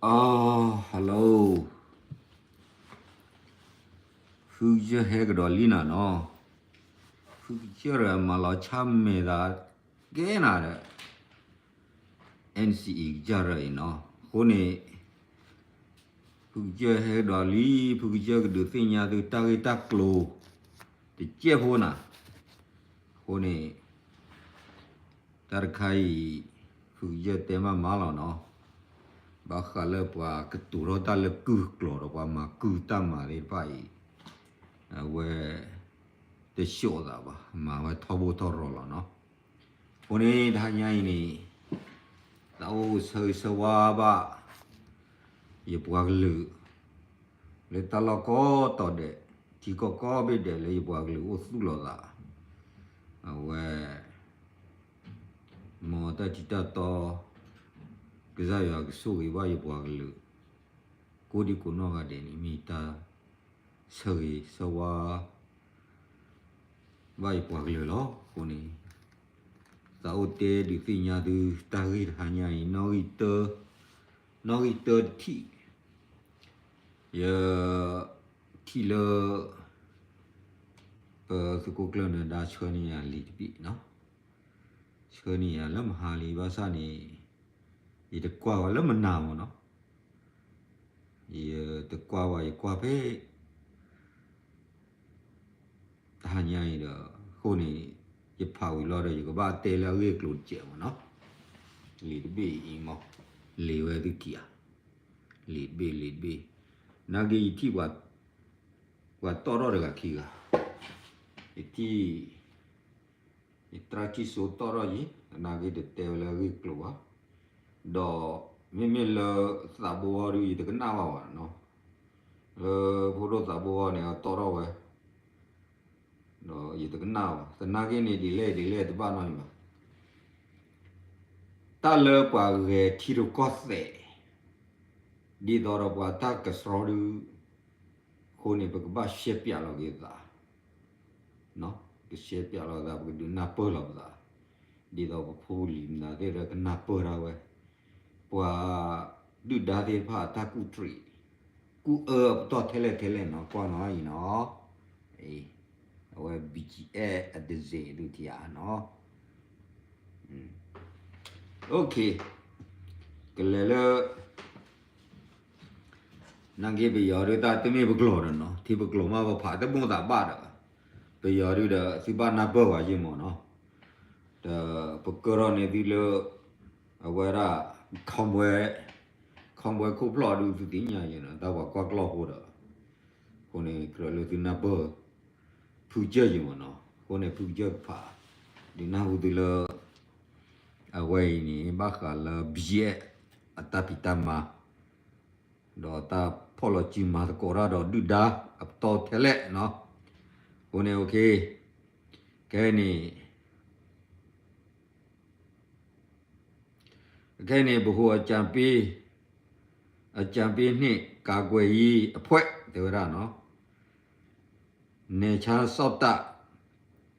အ hello, ဖုကစၢၢ်ဟဲကဒီးလံနၤနီၤ, ဖုကစၢၢ်ဒီးမၤလီၤဆၣ်မဲာ်သးကဲနၤဒီး NCA ကစၢ်ရၢအံၤနီၤ, အဃိန့ၣ် ဖုကစၢၢ်ဟဲကဒီးလံ, ဖုကစၢၢ်ကဒုးသ့ၣ်ညါသုတၢ်ဂ့ၢ်တၢ်ကျိၤ တစဲးဖိနၤ, အဃိန့ၣ် တၢ်တခါအံၤ ဖုကစၢၢ်တဲမးမးလီၤနီၤ, ဘၣ်ဃးလၢပှၤကတိၤထီၣ်တၢ်လၢကုၢ်ကျိာ်ဒီးပှၤမၤကုၢ်တၢ်မၤသ့ၣ်တဖၣ်အံၤ, အဝဲ တဆှိးသးဘၣ်, မၤဝဲထီဘိထီရီၤလီၤနီၤ, အဃိန့ၣ်တဟါညါအံၤန့ၣ် သးအိၣ်ဆၢဂ့ၤဆၢဝါဘၣ် ယပှၤကလုာ် လၢတၢ်လီၢ်ကိးတီၤဒဲး ထံကီၢ်ကိးဘ့ၣ်ဒဲးလၢယပှၤကလုာ်အိၣ်သူၣ်လီၤသး, အဝဲ မ်တၢ်ထံတၢ်တီ ကစၢ်ယွၤကဆိၣ်ဂ့ၤဘၣ်ယပှၤကလုာ် ကိးဒံကိးနီၢ်ဂၤဒဲးန့ၣ် မ့ၢ်တၢ်ဆၢဂ့ၤဆၢဝါ ဘၣ်ယပှၤကလုာ်လီၤ. အဃိန့ၣ် သးအိၣ်တဲဒုးသ့ၣ်ညါသုတၢ်ဂ့ၢ်တဟါညါအံၤ နီၣ်ဂံၢ်တၢ, နီၣ်ဂံၢ်တၢတထံၣ်, ယ ထံၣ်လၢ ပသုးခိၣ်ကျၢၢ်နၢၤဒါဆှၢန့ၢ်ယၤလံာ်တဘ့ၣ်နီၤ, ဆှၢန့ၢ်ယၤလၢမဟါလံ ဘၣ်ဆၣ်န့ၣ် ယတကွၢ်ဝဲလၢမနၤမ့ၢ်နီၤ, ယတကွၢ်ဝဲ ယကွၢ်ဖဲ တဟါညါအံၤဒီး အဃိန့ၣ် ယဖးဝံၤလီၤဒီး ယကဘၣ်တဲလၢအဂ့ၢ်အကျိၤတစဲးမ့ၢ်နီၤ, လံာ်တဘ့ၣ်အံၤမ့ၢ် လံာ်ဝဲသုခံဂၤ, လံာ်တဘ့ၣ် လံာ်တဘ့ၣ်, နာ်က့ယထံၣ် ပှၤတီၣ်ထီၣ်တဂၤခံဂၤ, ယထံၣ် ယတြၢ်ထံၣ်စိတီၣ်ထီၣ်ယံၤ နာ်က့တတဲဝဲလၢအဂ့ၢ်အကျိၤဘၣ်, ဒီးမ့မ့ၢ်လၢသးဘိအီၤဒုး ယတကနၣ်ဘၣ်ဘၣ်နီၤ, လၢဖိဒိၣ်သးဘိအီၤန့ၣ် အတီၣ်ထီၣ်ဝဲ ဒီးယတကနၣ်ဘၣ်, သနာ်က့န့ၣ် ဒ်လဲၣ်ဒ်လဲၣ်တဘၣ်နီတမံၤဘၣ်. တၢ်လၢပှၤဂဲၤထံရူၢ်ကီၢ်သဲး ဒ်သိးဒီးပှၤတၢ်ကဆှီဒုး အဃိန့ၣ် ပကဘၣ်ရှဲပၠးလီၤက့ၤသး, ကရှဲပၠးလီၤသး ပကဒုးနၢ်ပၢၢ်လီၤပသး, ဒ်သိးပဖိပလံၤမနုၤသ့ၣ်ဒီးကနၢ်ပၢၢ်ဒၣ်ဝဲ, ပှၤဒုၣ်ဒါသ့ၣ်တဖၣ်အတၢ်ကူၣ်တရံး ကူၣ်အၢအပတီၢ်ထဲလဲၣ်ထဲလဲၣ်နီၤ ကွၢ်နီၤအံၤနီၤ, အဝဲ ဘံၣ်ကံအဲၣ် အဒစ့း ဒုးထံဧါနီၤ, ကလဲၤလၢ နာ်က့ပယီၤဒုးတၢ်တမ့ၢ်ပကျိာ်ဒီးနီၤ ထံပကျိာ်မးပဖးတဘၣ်သးဘၣ်ဒီး ပယီၤဒုးဒီးသုဘၣ်နၢ်ပၢၢ်ပှၤယ့ၢ်မ့ၢ်နီၤ, ဒီးပကၢထီၣ်န့ၢ်သုလၢ အဝဲဒၣ် ခီဘွဲ, ခီဘွဲခိၣ်ဖျီၣ်ဒုးသုသ့ၣ်ညါယ့ၢ်နီၤ တၢ်ပှၤကွၢ်ကျီၢ်ဖိဒီး အဃိန့ၣ် ကြၢးလၢသုနၢ်ပၢၢ် ဖုကစၢၢ်ယ့ၢ်မ့ၢ်နီၤ အဃိန့ၣ် ဖုကစၢၢ်ကဖး ဒုးနၢ်ဟူသုလၢ အဝဲအံၤန့ၣ် ဘၣ်ဃးလၢ ဘံၣ်အဲၣ် အတၢ်ဖံးတၢ်မၤ ဒီးတၢ်ဖီၣ်လီၤစုမၤသကိးတၢ်ဒီးဒုၣ်ဒါ အပတီၢ်ထဲလဲၣ်နီၤ, အဃိန့ၣ် ခဲအံၤန့ၣ် ခဲအံၤန့ၣ် ဗဟိုအကြံပေး, အကြံပေးနှင့် ကာကွယ်ရေးအဖွဲ့ တဲဝဲဒၣ်နီၤ, နယ်ခြားစောင့်တပ်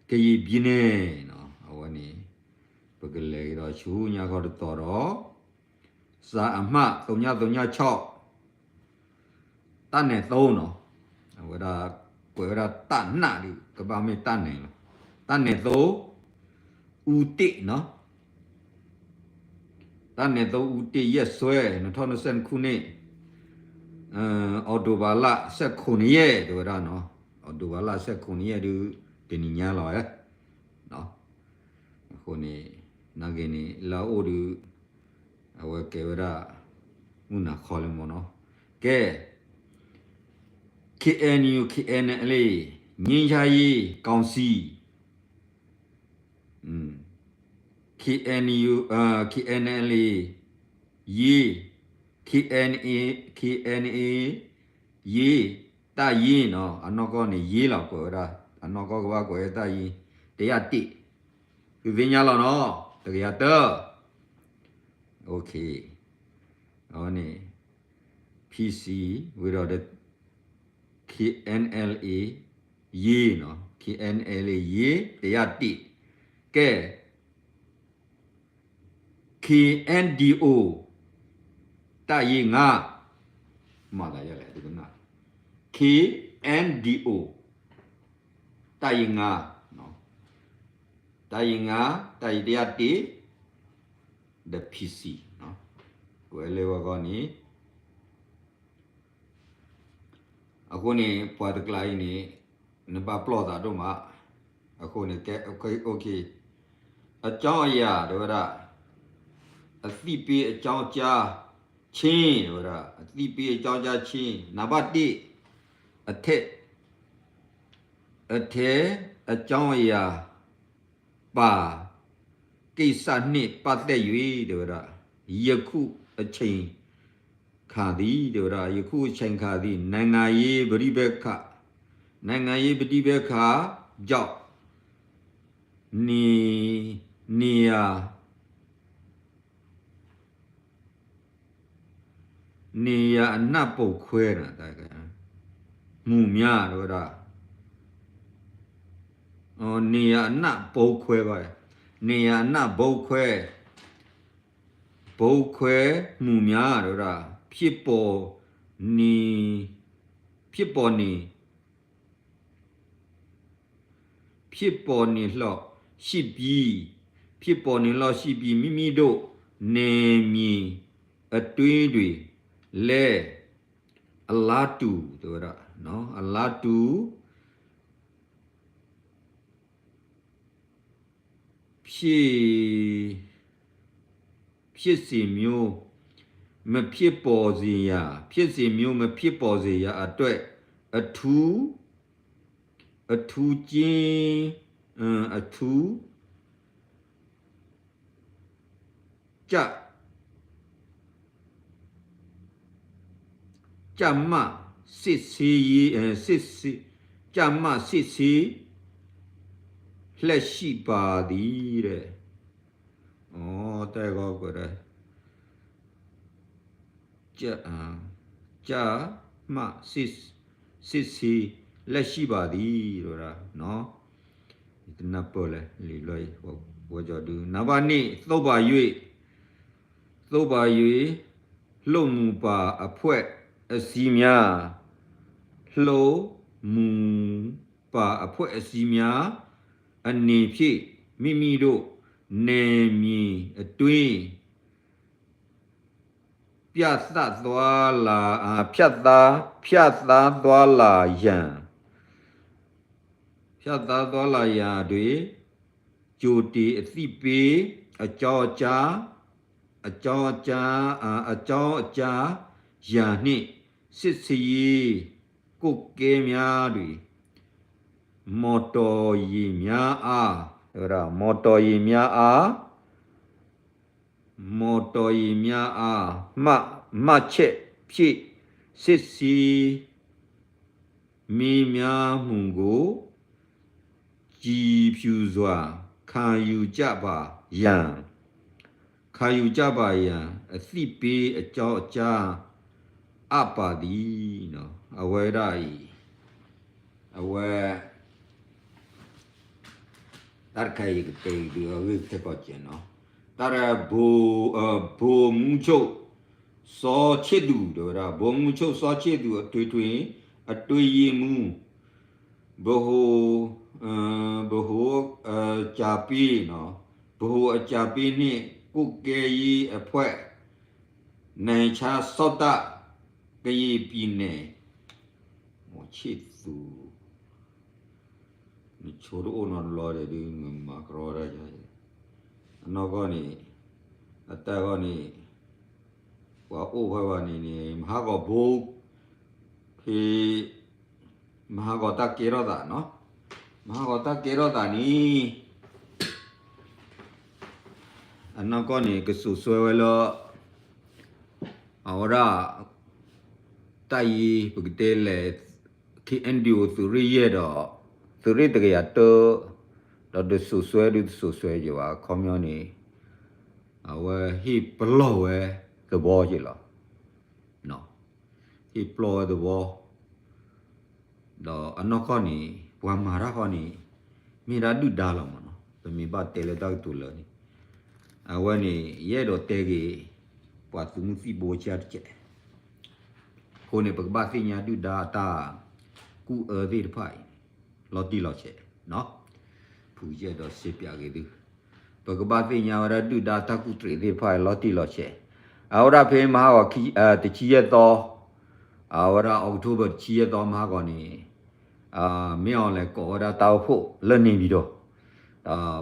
ကရင်ပြည်နယ်နီၤ အဝဲန့ၣ် ပကလဲၤက့ၤဒီးဆူညါခီတတီၤဒီး စအမ သုညသုညဆီ တၢ်နဲၣ်သိနီၤ, အဝဲဒၣ် ကွဲးဝဲဒၣ်တၢ်နးဒုး ကဘၣ်မ့ၢ်တၢ်နဲၣ်လီၤ, တၢ်နဲၣ်သိ ဦးတင့်နီၤ, တၢ်နဲၣ်သိ ဦးတင့် ရက်စွဲ နှစ်ထောင့်နှစ်ဆယ့်နှစ်ခုနှစ် အောက်တိုဘာလ ဆယ့်ခုနစ်ရက် တဲဝဲဒၣ်နီၤ, အောက်တိုဘာလ ဆယ့်ခုနစ်ရက်ဒုး တနံၤညါလီၤဝဲ အဃိန့ၣ် နာ်က့န့ၣ် လၢအအိၣ်ဒုး အဝဲကဲဝဲဒၣ် မုၢ်နၤခီလံမ့ၢ်နီၤ, ကဲ KNU KNLAငြိမ်းချမ်းရေးကောင်စီ KNU KNLA ရေး KNA KNA ရေး တပ်ရင်းနီၤ, အနီၢ်ကီၢ်န့ၣ် ရေးလီၤ ကွဲးဝဲဒၣ် အနီၢ်ကီၢ်ကဘၣ်ကွဲးဝဲဒၣ် တပ်ရင်း တစ်ရာတစ် သုသ့ၣ်ညါလီၤနီၤ တကယၤတၢ OK အဝဲန့ၣ် PC ဝံၤဒီး KNLA ရေးနီၤ, KNLA ရေး တစ်ရာတစ်, ကဲ KNDO တပ်ရင်းငါး, မၤသးယလဲၣ် ဒုကနၣ်, K N D O, တပ်ရင်းငါး, တပ်ရင်းငါး, တပ်ရင်းတစ်ရာတစ်, ဒီး P C, ကွဲးလၢဝဲဂီၢ်န့ၣ် အဃိန့ၣ် ပှၤတကျါအံၤန့ၣ် နဘၣ်ပျီၢ်သးဒိၣ်မး, အဃိန့ၣ် ကဲ OK, OK, အကြောင်းအရာ တဲဝဲဒၣ်, အသိပေးအကြောင်းအကြား ချင်း တဲဝဲဒၣ်, အသိပေးအကြောင်းအကြား ချင်း, နံပါတ်တစ်, အထဲ, အထဲ, အကြောင်းအရာ ပါ, ကိစ္စနှင့်ပတ်သက်၍ တဲဝဲဒၣ်, ယခုအချိန်ခါသည် တဲဝဲဒၣ်, ယခုအချိန်ခါသည် နိုင်ငံရေးပဋိပက္ခ, နိုင်ငံရေးပဋိပက္ခကြောင့် နေ, နေရာ နေရာအနှံ့ဗုံးခွဲ, မူများ တဲဝဲဒၣ်, နေရာအနှံ့ဗုံးခွဲ, နေရာအနှံ့ဗုံးခွဲ, ဗုံးခွဲမှုများ တဲဝဲဒၣ်, ဖြစ်ပေါ်နေ, ဖြစ်ပေါ်နေ ဖြစ်ပေါ်နေလျက်ရှိပြီး, ဖြစ်ပေါ်နေလျက်ရှိပြီး မိမိတို့နယ်မြေအတွင်းတွင်လည်း အလားတူ တဲဝဲဒၣ်, အလားတူ ဖြစ်, ဖြစ်စဉ်မျိုး မဖြစ်ပေါ်စေရန်, ဖြစ်စဉ်မျိုး မဖြစ်ပေါ်စေရန်အတွက် အထူး အထူးကျဉ်း, အထူး ကြပ်, ကြပ်မတ်စစ်ဆေးရေး, စစ်ဆေး, ကြပ်မတ်စစ်ဆေးလျက်ရှိပါသည် တဲ, တဲဂီၤကွဲးဒၣ် ကြပ်, ကြပ်မတ်စစ်, စစ်ဆေးလျက်ရှိပါသည် တဲဝဲဒၣ်, တနၢ်ပၢၢ်လဲၣ် လံာ်ဘျီအံၤ, ဝဲကီဒု, နံပါတ်နှစ်, သို့ပါ၍ သို့ပါ၍ လှုပ်မူပါအဖွဲ့အစည်းများ, လှုပ်မူပါအဖွဲ့အစည်းများအနေဖြင့် မိမိတို့နယ်မြေအတွင်း ဖြတ်သန်းသွားလာ, ဖြတ်သန်း, ဖြတ်သန်းသွားလာရန်, ဖြတ်သန်းသွားလာရန်တွင် ကြိုတင်အသိပေး, အကြောင်းအကြား, အကြောင်းအကြား, အကြောင်းအကြားရန်နှင့် စစ်ဆေးရေးကွပ်ကဲများတွင် မော်တော်ယာဉ်များအား, တဲဝဲဒၣ်, မော်တော်ယာဉ်များအား မော်တော်ယာဉ်များအား မှတ်, မှတ်ချက်ဖြင့် စစ်ဆေး မေးမြန်းမှုကို ကြည်ဖြူစွာ ခံယူကြပါရန်, ခံယူကြပါရန် အသိပေးအကြောင်းအကြားအပ်ပါသည် အဝဲဒၣ်အံၤ, အဝဲ တၢ်တခါအံၤ ယကတဲဒုးအဂ့ၢ်ထဲကီးကဲနီၤ, တၢ်ရဲ ဗိုလ်မှူးချုပ် စီၤချစ်သူ တဲဝဲဒၣ်, ဗိုလ်မှူးချုပ် စီၤချစ်သူ အတွင်းတွင် အတွင်းရေးမှူး ဗဟို, ဗဟိုအကြံပေး, ဗဟိုအကြံပေးနှင့် ကွပ်ကဲရေးအဖွဲ့ နယ်ခြားစောင့်တပ် ကရင်ပြည်နယ် ချစ်သူ နဆိတအိၣ်နီတဘျီဒီး ဒုးမၤကရီတၢ်ယါ, အနီၢ်ကီၢ်န့ၣ် အတၢ်ဂီၢ်န့ၣ် ပှၤအိၣ်ဖဲဘၣ်န့ၣ်န့ၣ် မဟါဂီၤဘိ ဖဲ မဟါဂီၤတၢ်ကဲထီၣ်သးနီၤ, မဟါဂီၤတၢ်ကဲထီၣ်သးန့ၣ် အနီၢ်ကီၢ်န့ၣ် ကစိာ်စွဲဝဲလၢ အဝဲဒၣ် တၢ်အံၤ ပကတဲလဲၣ် K N D O သုးရ့ၣ်ယဲၢ်ဒီး သုးရ့ၣ်တကယၤတၢ ဒီးတစိာ်စွဲဒုးတစိာ်စွဲယဘၣ် အခီပညီန့ၣ် အဝဲဟ့ၣ်ပလီၢ်ဝဲသဝီက့ၤလီၤ. ဟ့ၣ်ပလီၢ်ဝဲသဝီ ဒီးအနီၢ်ကီၢ်န့ၣ် ပှၤမၤတၢ်ဃီန့ၣ် မ့ၢ်ဒၣ်ဒုၣ်ဒါလီၤမးနီၤ, ပမ့ၢ်ဘၣ်တဲလၢတၢ်ကတိၤလၢာ်န့ၣ် အဝဲန့ၣ် ယအဲၣ်ဒိးတဲက့ၤ ပှၤသုးမုၢ်သံၣ်ဘိကတကဲး. အဃိန့ၣ် ပကဘၣ်သ့ၣ်ညါဒုၣ်ဒါအတၢ်ကူၣ်အၢသ့ၣ်တဖၣ်အံၤ လီၤတံၢ်လီၤဆဲး, ဖုကဲဒီးစ့ပၠးဂ့ၤသု, ပကဘၣ်သ့ၣ်ညါဝဲဒၣ်ဒုၣ်ဒါတၢ်ကူၣ်တရံးသ့ၣ်တဖၣ်အံၤ လီၤတံၢ်လီၤဆဲး. အဝဲဒၣ်ဖဲမဟါဂီၤ တဆံယဲၢ်သီ, အဝဲဒၣ် October တဆံယဲၢ်သီမဟါဂီၤန့ၣ် မ့ၢ်အီၤလဲၤကိးဝဲဒၣ်တၢ်အိၣ်ဖှိၣ်လၢန့ၣ်ပၠံၤဒီး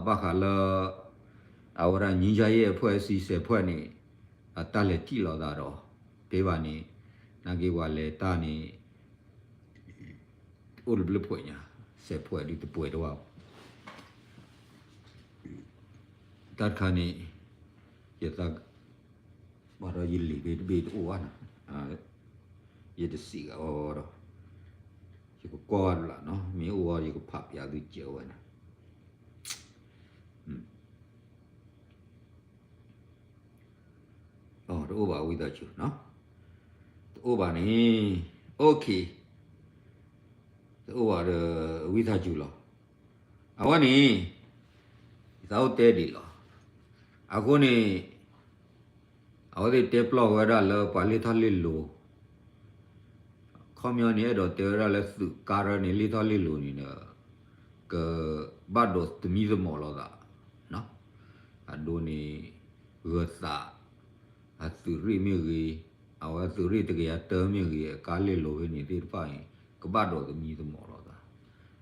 ဘၣ်ဃးလၢ အဝဲဒၣ် ငြိမ်းချမ်းရေးအဖွဲ့အစည်း ဆယ်ဖွဲ့န့ၣ် အတၢ်လဲၤထံၣ်လိာ်သးဒီး ဖဲဘၣ်န့ၣ် နာ်က့ၤပှၤလဲၤတၢ်န့ၣ် အိၣ်တဘျုးဖှဲးညါ ဆယ်ဖွဲ့ဒုးတပှဲၤတဝၢ်ဘၣ်. တၢ်တခါန့ၣ် ယသး ဘၣ်ဒီးယလံာ်ဖဲတဘ့ၣ်တအိၣ်ဘၣ်နီၤ, ယတစံးဂၤအီၤဒီး ယကကွၢ်ဝဲဒၣ်နီၤ, မ့ၢ်အိၣ်အီၤ ယကဖးပၠးသုစဲးဝဲန့ၣ်. တအိၣ်ဘၣ်ဝံသးစူၤ, တအိၣ်ဘၣ်န့ၣ် OK, တအိၣ်ဘၣ်ဒီးဝံသးစူၤလီၤ. အဝဲန့ၣ် ယသးအိၣ်တဲဒ်လီၤ. အဃိန့ၣ် အဝဲသ့ၣ်တဲပျီၢ်ဝဲဒၣ်လၢပှၤလ့ၢ်ထီၣ်လ့ၢ်လိၤ ခီပညီန့ၣ် အဲၣ်ဒိးတဲဝဲဒၣ်လၢသုးကါရၢန့ၣ် လ့ၢ်ထီၣ်လ့ၢ်လိၤန့ၣ်ဒီး ကဘၣ်ဒိးသမံသမိးလိာ်သး, အဒိန့ၣ် ဂၢၤသး အသုးရ့ၣ်မ့ၢ်ဂ့ၤ, အဝဲသုးရ့ၣ်တကယၤတၢမ့ၢ်ဂ့ၤ, အကါလ့ၢ်လိၤဖဲန့ၣ်သ့ၣ်တဖၣ်န့ၣ် ကဘၣ်ဒိးသမံသမိးလိာ်သး,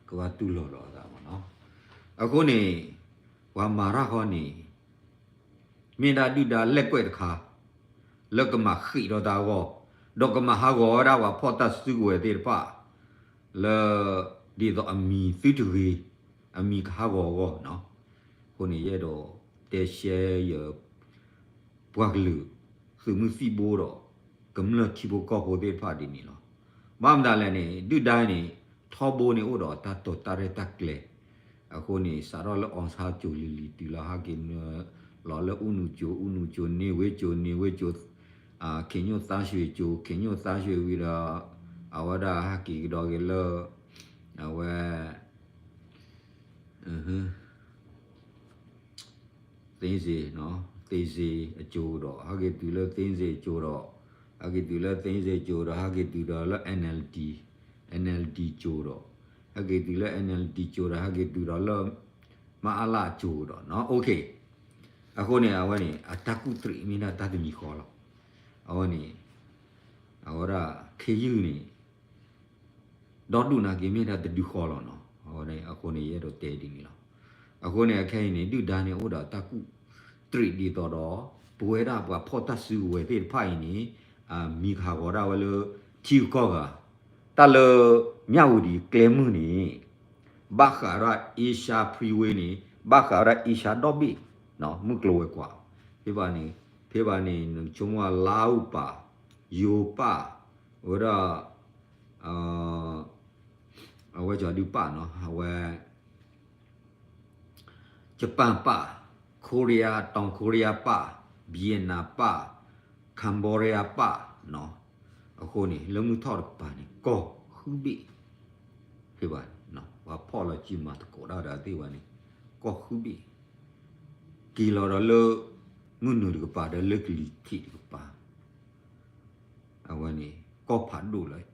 ကဘၣ်တူၢ်လိာ်လိာ်သးမ့ၢ်နီၤ. အဃိန့ၣ် ပှၤမၤတၢ်ဃီန့ၣ် မ့ၢ်ဒၣ်ဒုၣ်ဒါလဲၣ်ကွဲးတခါ လၢကမၤဃံးဒီးတၢ်အဂီၢ်, ဒီးကမၤဟးဂီၤဝဲဒၣ်ပှၤဖီၣ်တၢ်စုကဝဲၤသ့ၣ်တဖၣ် လၢ ဒ်သိးအမံၤသုတဂ့ၤ, အမံၤကဟးဂီၤအဂီၢ်နီၤ. အဃိန့ၣ် ယအဲၣ်ဒိးတဲရှဲယ ပှၤကလုာ် သုးမုၢ်သံၣ်ဘိဒီး ကမျၢၢ်ထံဖိကီၢ်ဖိသ့ၣ်တဖၣ်ဒ်န့ၣ်လီၤ. ဘၣ်မတၤလဲၣ်န့ၣ် ဒုၣ်ဒါန့ၣ် ထီဘိန့ၣ်အိၣ်ဒီးတၢ်တိာ်တၢ်ရဲၣ်တၢ်ကျဲၤ, အဃိန့ၣ် စးထီၣ်လၢ အောင်ဆန်း ကၠိၤလံၤလံၤ တုၤလီၤဟဲက့ၤနုာ်လီၤလၢ ဦးနု ကၠိၤ, ဦးနု ကၠိၤ, နေဝင်း ကၠိၤ, နေဝင်း ကၠိၤ, ခင်ညွန့်သန်းရွှေ ကၠိၤ, ခင်ညွန့်သန်းရွှေ ဝံၤဒီး အဝဲဒၣ်ဟဲက့ၤကဒီးက့ၤလၢ အဝဲ သ့စ့, သ့စ့အကၠိၤဒီး ဟဲက့ၤတုၤလၢသ့စ့အကၠိၤဒီး ဟဲက့ၤတုၤလၢသ့စ့အကၠိၤဒီး ဟဲက့ၤတုၤဒီးလၢ NLD, NLD ကၠိၤဒီး ဟဲက့ၤတုၤလၢ NLD ကၠိၤဒီး ဟဲက့ၤတုၤဒီးလၢ မအလ ကၠိၤဒီး OK. အဃိန့ၣ် အဝဲန့ၣ် အတၢ်ကူၣ်တရံးမ့ၢ်ဒၣ်တၢ်တမံၤဃီလီၤ. အဝဲန့ၣ် အဝဲဒၣ် ခ့ယုၢ်န့ၣ် ဒီဒူၣ်နာ်က့မ့ၢ်ဒၣ်တဒုဃီလီၤနီၤ. အဃိန့ၣ် ယအဲၣ်ဒိးတဲဒ်န့ၣ်လီၤ. အဃိန့ၣ် အခဲအံၤန့ၣ် ဒုၣ်ဒါန့ၣ်အိၣ်ဒီးတၢ်ကူၣ်တရံးဒ်သိးဒီး ပဝဲဒၣ်ပှၤဖီၣ်တၢ်စုကဝဲၤသ့ၣ်တဖၣ်အံၤန့ၣ် မံၤကဟးဂီၤဒၣ်ဝဲလၢထံဂုၤကီၢ်ဂၤ, တၢ်လၢ မြဝတီ ကျဲမုၢ်န့ၣ် ဘၣ်ဃးဒီး Asia Freeway န့ၣ် ဘၣ်ဃးဒီး Asia ဒီဘ့ၣ် မုၢ်ကျိၤဝဲၤကွာ်, ဖဲဘၣ်န့ၣ် ဖဲဘၣ်န့ၣ် နဆိကမိၣ် လါအူပၣ်, ယိၤပၣ်, ဝဲဒၣ် အဝဲကီၤဒုပၣ်နီၤ, အဝဲ ယပၣ်ပၣ်, ခိရံယါ, တောင်ကိုရီးယားပၣ်, ဗီယက်နမ်ပၣ်, Cambodiaပၣ်နီၤ. အဃိန့ၣ် လၢမုၢ်ထီၣ်တကပၤန့ၣ် ကီၢ်ဃုဘ့ၣ် ဖဲဘၣ်န့ၣ် ပှၤဖီၣ်လီၤစုမၤသကိးတၢ်ဒီးသ့ၣ်ဝဲန့ၣ် ကီၢ်ဃုဘ့ၣ် က့ၤလီၤဒီးလၢ မုၢ်နုာ်တကပၤဒီးလၢကလံၤထံးတကပၤ အဝဲန့ၣ် ကီၢ်ဖးဒိၣ်လၢ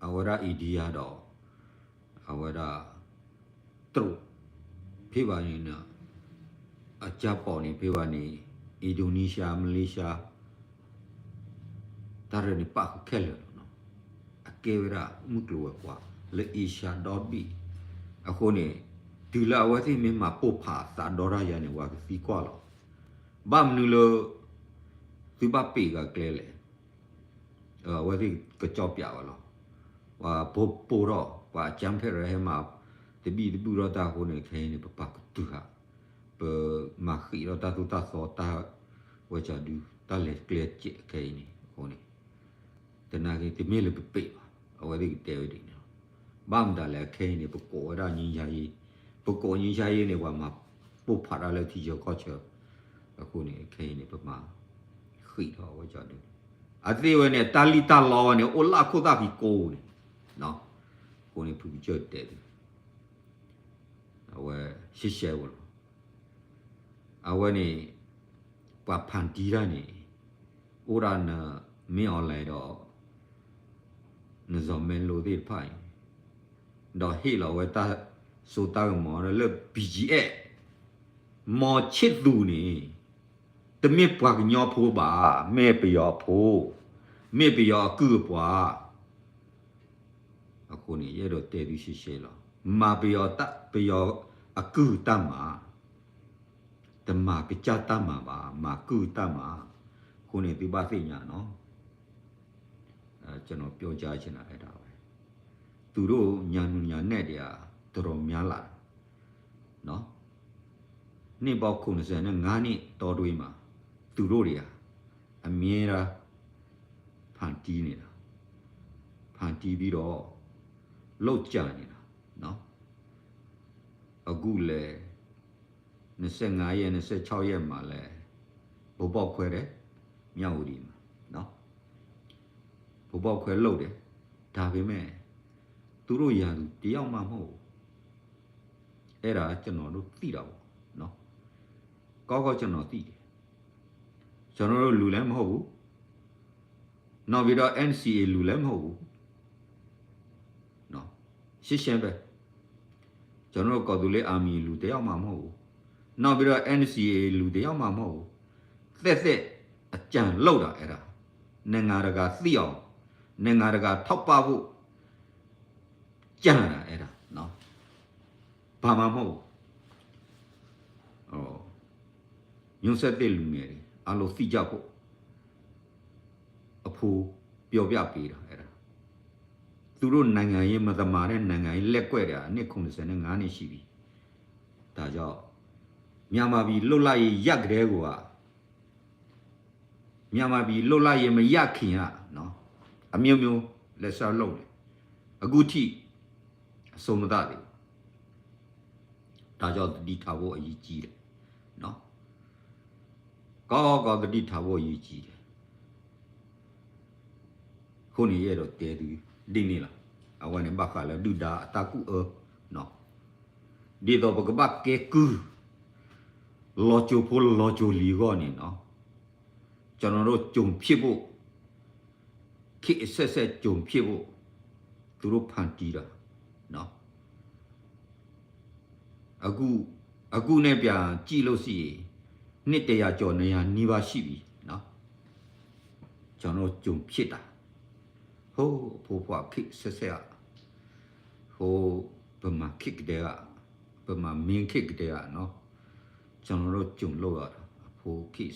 အဝဲဒၣ် India ဒီး အဝဲဒၣ် တရူး ဖဲဘၣ်န့ၣ် အကၢ်ပိာ်န့ၣ် ဖဲဘၣ်န့ၣ် Indonesia, Malaysia တၢ်ရဲၣ်န့ၣ်ပာ်ဃုာ်ခဲလၢာ်လီၤနီၤ. အကဲဝဲဒၣ်မုၢ်ကျိၤဝဲၤကွာ်လၢ Asia ဒီဘ့ၣ် အဃိန့ၣ် တုၤလၢအဝဲသ့ၣ်မ့ၢ်မၤပိၢ်ဖးအသးဒီတၢ်ယၤန့ၣ် ပှၤကသံကွၢ်လီၤ. ဘၣ်မနုၤလၢ သုဘၣ်ပ့းဂၤကျဲလဲၣ် အဝဲသ့ၣ်ကကၠီပၠးဝဲလီၤ. ပှၤပိၢ်ပိၢ်ထီၣ် ပှၤအကၠၢဖဲးရၢဟဲမၤ တဘံၣ်တဘုၣ်ထီၣ်တၢ်အဃိန့ၣ် ခဲအံၤန့ၣ် ပပာ်ကတုၤဃာ် ပမၤဃံးထီၣ်တၢ်သိၣ်တၢ်သီတၢ် ဝဲကၠီဒု တၢ်လဲၤကျဲစဲးခဲအံၤန့ၣ် အဃိန့ၣ် တနာ်က့ တမ့ၢ်လၢပပ့းဘၣ် အဝဲသ့ၣ်ကတဲဝဲဒ်န့ၣ်လီၤ. ဘၣ်မတၤလဲၣ် ခဲအံၤန့ၣ် ပကိးဝဲဒၣ် ငြိမ်းချမ်းရေး, ပကိး ငြိမ်းချမ်းရေး န့ၣ် ပှၤမၤပိၢ်ဖးတၢ်လၢထံဆၢကီၢ်ဆၢ အဃိန့ၣ် ခဲအံၤန့ၣ် ပမၤဃံးထီၣ်အဝဲကၠီဒု အသ့ၣ်ဝဲန့ၣ် တၢ်လံၣ်တၢ်လီဝဲန့ၣ် အိၣ်လၢခိၣ်သၣ်ဖံးကိးန့ၣ် အဃိန့ၣ် ဖုကစၢၢ်တဲသု အဝဲ ရှဲရှဲဝဲလီၤ. အဝဲန့ၣ် ပှၤဖန်တီးတၢ်န့ၣ် အိၣ်ဒၣ်နမ့ၢ် online ဒီး နစီၤမဲလိသ့ၣ်တဖၣ်အံၤ ဒီးဟ့ၣ်လီၤဝဲတၢ်စိတၢ်ကမီၤလၢ BGF မီၤဆ့ၣ်သူးန့ၣ် တမ့ၢ်ပှၤကညီဖိဘၣ်, မ့ၢ်ပယီၤအဖိ, မ့ၢ်ပယီၤအကုၢ်အပှၤ အဃိန့ၣ် ယအဲၣ်ဒိးတဲသုရှဲရှဲလီၤ. မၤပယီၤတၢ်, ပယီၤအကုၢ်တၢ်မၤ, တမၤကစၢ်တၢ်မၤဘၣ်, မၤကုၢ်တၢ်မၤ. အဃိန့ၣ် သုဘၣ်သ့ၣ်ညါနီၤ. ကျွန်တော်ပြောကြားချင်တာအဲဒါပဲ. သူတို့ညံနူညံနဲဒံး တော်တော်များလာတယ်နော်. နှစ်ပေါင်းခုနှစ်ဆယ့်ငါးနှစ်တောအတွင်းမှာ သူတို့တွေဟာ အမြဲတမ်း ဖန်တီးနေတာ, ဖန်တီးပြီးတော့ လုပ်ကြံနေတာနော်. အခုလည်း နှစ်ဆယ့်ငါးရက် နှစ်ဆယ့်ခြောက်ရက်မှာလည်း ဘုံပေါက်ခွဲတယ်, မြဝတီမှာနော်. ဘုံပေါက်ခွဲလုပ်တယ်. ဒါပေမဲ့ သူတို့ရန်သူတယောက်မှမဟုတ်ဘူး. အဲ့ဒါကျွန်တော်တို့သိတာပေါ့နော်. ကောင်းကောင်းကျွန်တော်သိတယ်. ကျွန်တော်တို့လူလည်းမဟုတ်ဘူး. နောက်ပြီးတော့ NCA လူလည်းမဟုတ်ဘူး. နော်, ရှင်းရှင်းပဲ. ကျွန်တော်တို့ကော်သူလ့ Army လူတစ်ယောက်မှမဟုတ်ဘူး. နောက်ပြီးတော့ NCA လူတစ်ယောက်မှမဟုတ်ဘူး. သက်သက်အကြံလုပ်တာအဲ့ဒါ. နိုင်ငံတကာသိအောင်, နိုင်ငံတကာထောက်ပံ့ဖို့ ကြံတာအဲ့ဒါနော်. ဘာမှမဟုတ်ဘူး. မျိုးဆက်သစ်လူငယ်တွေ အားလုံးသိကြဖို့ အဖိပြောပြပေးတာအဲ့ဒါ. သူတို့နိုင်ငံရေးမသမာတဲ့နိုင်ငံရေးလက်ကွက်တွေ အနှစ်ခုနှစ်ဆယ့်ငါးနှစ်ရှိပြီ. ဒါကြောင့် မြန်မာပြည်လွတ်လပ်ရေးရကတည်းက မြန်မာပြည်လွတ်လပ်ရေးမရခင်ကနော်, အမျိုးမျိုးလက်စားလုပ်နေ, အခုထိအဆုံးမသတ်သေးဘူး. ဒါကြောင့်သတိထားဖို့အရေးကြီးတယ်နော်. ကောင်းကောင်းသတိထားဖို့အရေးကြီးတယ်. အဃိန့ၣ် ယအဲၣ်ဒိးတဲသုဒ်န့ၣ်လီၤ. အဝဲန့ၣ်ဘၣ်ဃးလၢဒုၣ်ဒါအတၢ်ကူၣ်အၢ, ဒ်သိးပကဘၣ်ကဲကုၢ် လီၤစိၤဖိလီၤစိၤလံၤအဂီၢ်န့ၣ်နော်. ကျွန်တော်တို့ကျွန်ဖြစ်ဖို့, ခေတ်အဆက်ဆက်ကျွန်ဖြစ်ဖို့ သူတို့ဖန်တီးတာနော်. အခု, အခုနဲ့ပြန်ကြည့်လို့ရှိရင် နှစ်တစ်ရာကျော် နှစ်ရာနီးပါးရှိပြီနော်. ကျွန်တော်တို့ကျွန်ဖြစ်တာ, ဟိုးအဖိခွါခေတ်အဆက်ဆက်က, ဟိုးဗမာခေတ်ကတည်းက, ဗမာမင်းခေတ်ကတည်းကနော်. ကျွန်တော်တို့ကျွန်လုပ်ရတာ, အဖိခေတ်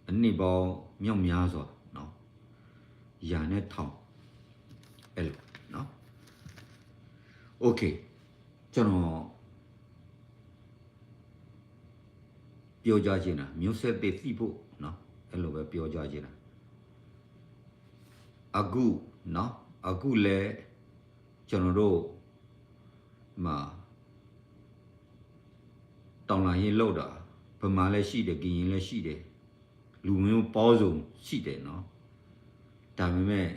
အနှစ်ပေါင်းမြောက်များစွာနော်, ရာနဲ့ထောင်, အဲ့လိုနော်. OK, ကျွန်တော် ပြောကြားချင်တာ, မျိုးဆက်သစ်သိဖို့နော်, အဲ့လိုပဲပြောကြားချင်တာ. အခုနော်, အခုလဲ ကျွန်တော်တို့မှာ တော်လှန်ရေးလုပ်တာ, ဗမာလည်းရှိတယ်, ကရင်လည်းရှိတယ်, လူမျိုးပေါင်းစုံရှိတယ်နော်. ဒါပေမဲ့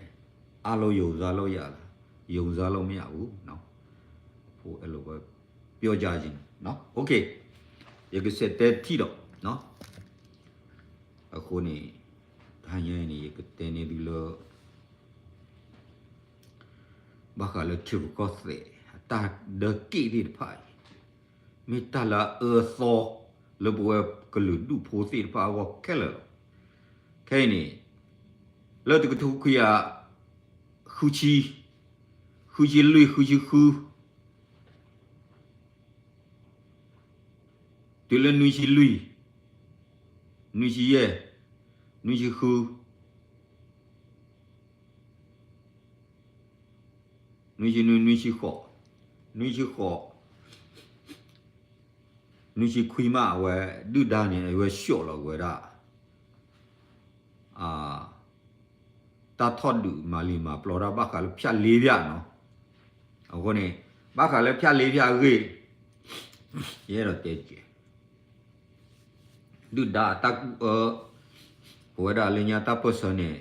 အားလုံးယုံစားလို့ရလား? ယုံစားလို့မရဘူးနော်. ဖိအဲ့လိုပဲပြောကြားချင်တယ်နော်. OK, ယကစက်တဲထီၣ်ဒီးနော်. အဃိန့ၣ် တဟါညါအံၤန့ၣ် ယကတဲန့ၢ်သုလၢ ဘၣ်ဃးလၢထံရူၢ်ကီၢ်သဲး အတၢ်ဒၢက့ၣ်သ့ၣ်တဖၣ်အံၤ မ့ၢ်တၢ်လၢအအၢအသီ လၢပဝဲကလုာ်ဒူၣ်ဖိသ့ၣ်တဖၣ်အဂီၢ်ခဲလၢာ်လီၤ. ခဲအံၤန့ၣ် လၢတကထိခွံကယၤ ဃုဆံ, ဃုဆံလွံၢ်, ဃုဆံဃု တုၤလၢနွံဆံလွံၢ်, နွံဆံယဲၢ်, နွံဆံဃု, နွံဆံနွံ, နွံဆံဃိး, နွံဆံဃိး, နွံဆံခွံမး အဝဲဒုၣ်ဒါန့ၣ် အဝဲဆှိးလီၤဝဲဒၣ် တၢ်ထီၣ်ဒုးမၤလံာ်မၤပျီတၢ် ဘၣ်ဃးလၢဖြတ်လေးဖြတ်နီၤ. အဃိန့ၣ် ဘၣ်ဃးလၢဖြတ်လေးဖြတ်အဂ့ၢ် ယအဲၣ်ဒိးတဲက့ၤ ဒုၣ်ဒါအတၢ်ကူၣ်အၢ ပဝဲဒၣ်လၢညါတၢ်ပၢၢ်ဆၢန့ၣ်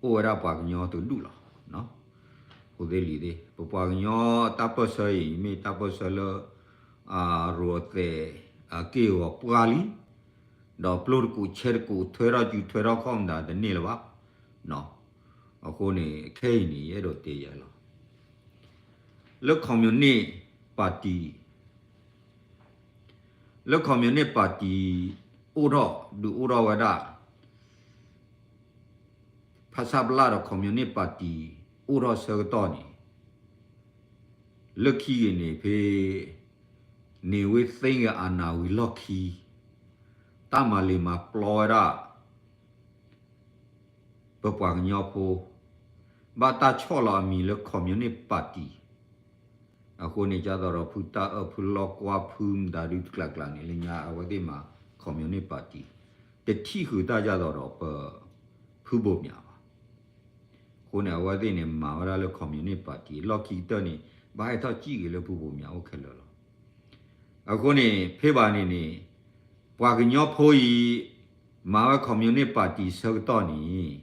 အိၣ်ဝဲဒၣ်ပှၤကညီတဒူၣ်လီၤ. အိၣ်သ့ၣ်လံၤသ့ၣ် ပပှၤကညီတၢ်ပၢၢ်ဆၢအံၤ မ့ၢ်တၢ်ပၢၢ်ဆၢလၢ ရိၤအသဲး အက့ၢ်အဂီၤပှၢ်လံ. ဒီးပျိၢ်တကူးဆဲးတကူး ထွဲထီၣ်စုထွဲထီၣ်ခီၣ်မတၤတန့ၢ်လၢၤဘၣ်. အဃိန့ၣ် ခဲအံၤန့ၣ် ယအဲၣ်ဒိးတဲယၤလီၤ. လၢ communist party လၢ communist party အိၣ်ထီၣ်ဒုးအိၣ်ထီၣ်ဝဲဒၣ် ဖဆပလဒီး communist party အိၣ်ထီၣ်ဆၢကတီၢ်န့ၣ် လၢခံဂ့ၤန့ၣ် ဖဲ နေဝင်းသိန်း ဂ့ၤ အာဏာ ဝံၤလီၢ်ခံ တၢ်မၤလ့ၤမၤပျီဝဲဒၣ် ပပှၤကညီဖိ ဘၣ်တၢ်ဆီၣ်လီၤအမံၤလၢ communist party အဃိန့ၣ် ကၢ်သိးဒီး ဖုတၢ်အၢၣ် ဖုလီၢ်ကွၢ် ဖုမတၤဒုတကျးကျးန့ၣ် လၢညါအဝဲသ့ၣ်မၤ communist party တထံၣ်ဃုာ်တၢ် ကၢ်သိးဒီး ပ ဖုဘိၣ်မၠးဘၣ်. အဃိန့ၣ် အဝဲသ့ၣ်န့ၣ် မၤဝဲဒၣ်လၢ communist party လီၢ်ခံကတၢၢ်န့ၣ် ဘၣ်ဟဲထီၣ်စံၣ်က့ၤလၢဖုဘိၣ်မၠးအိၣ်ခဲလၢာ်လီၤ. အဃိန့ၣ် ဖဲဘၣ်န့ၣ်န့ၣ် ပှၤကညီဖိအံၤ မၤဝဲ communist party ဆၢကတီၢ်န့ၣ်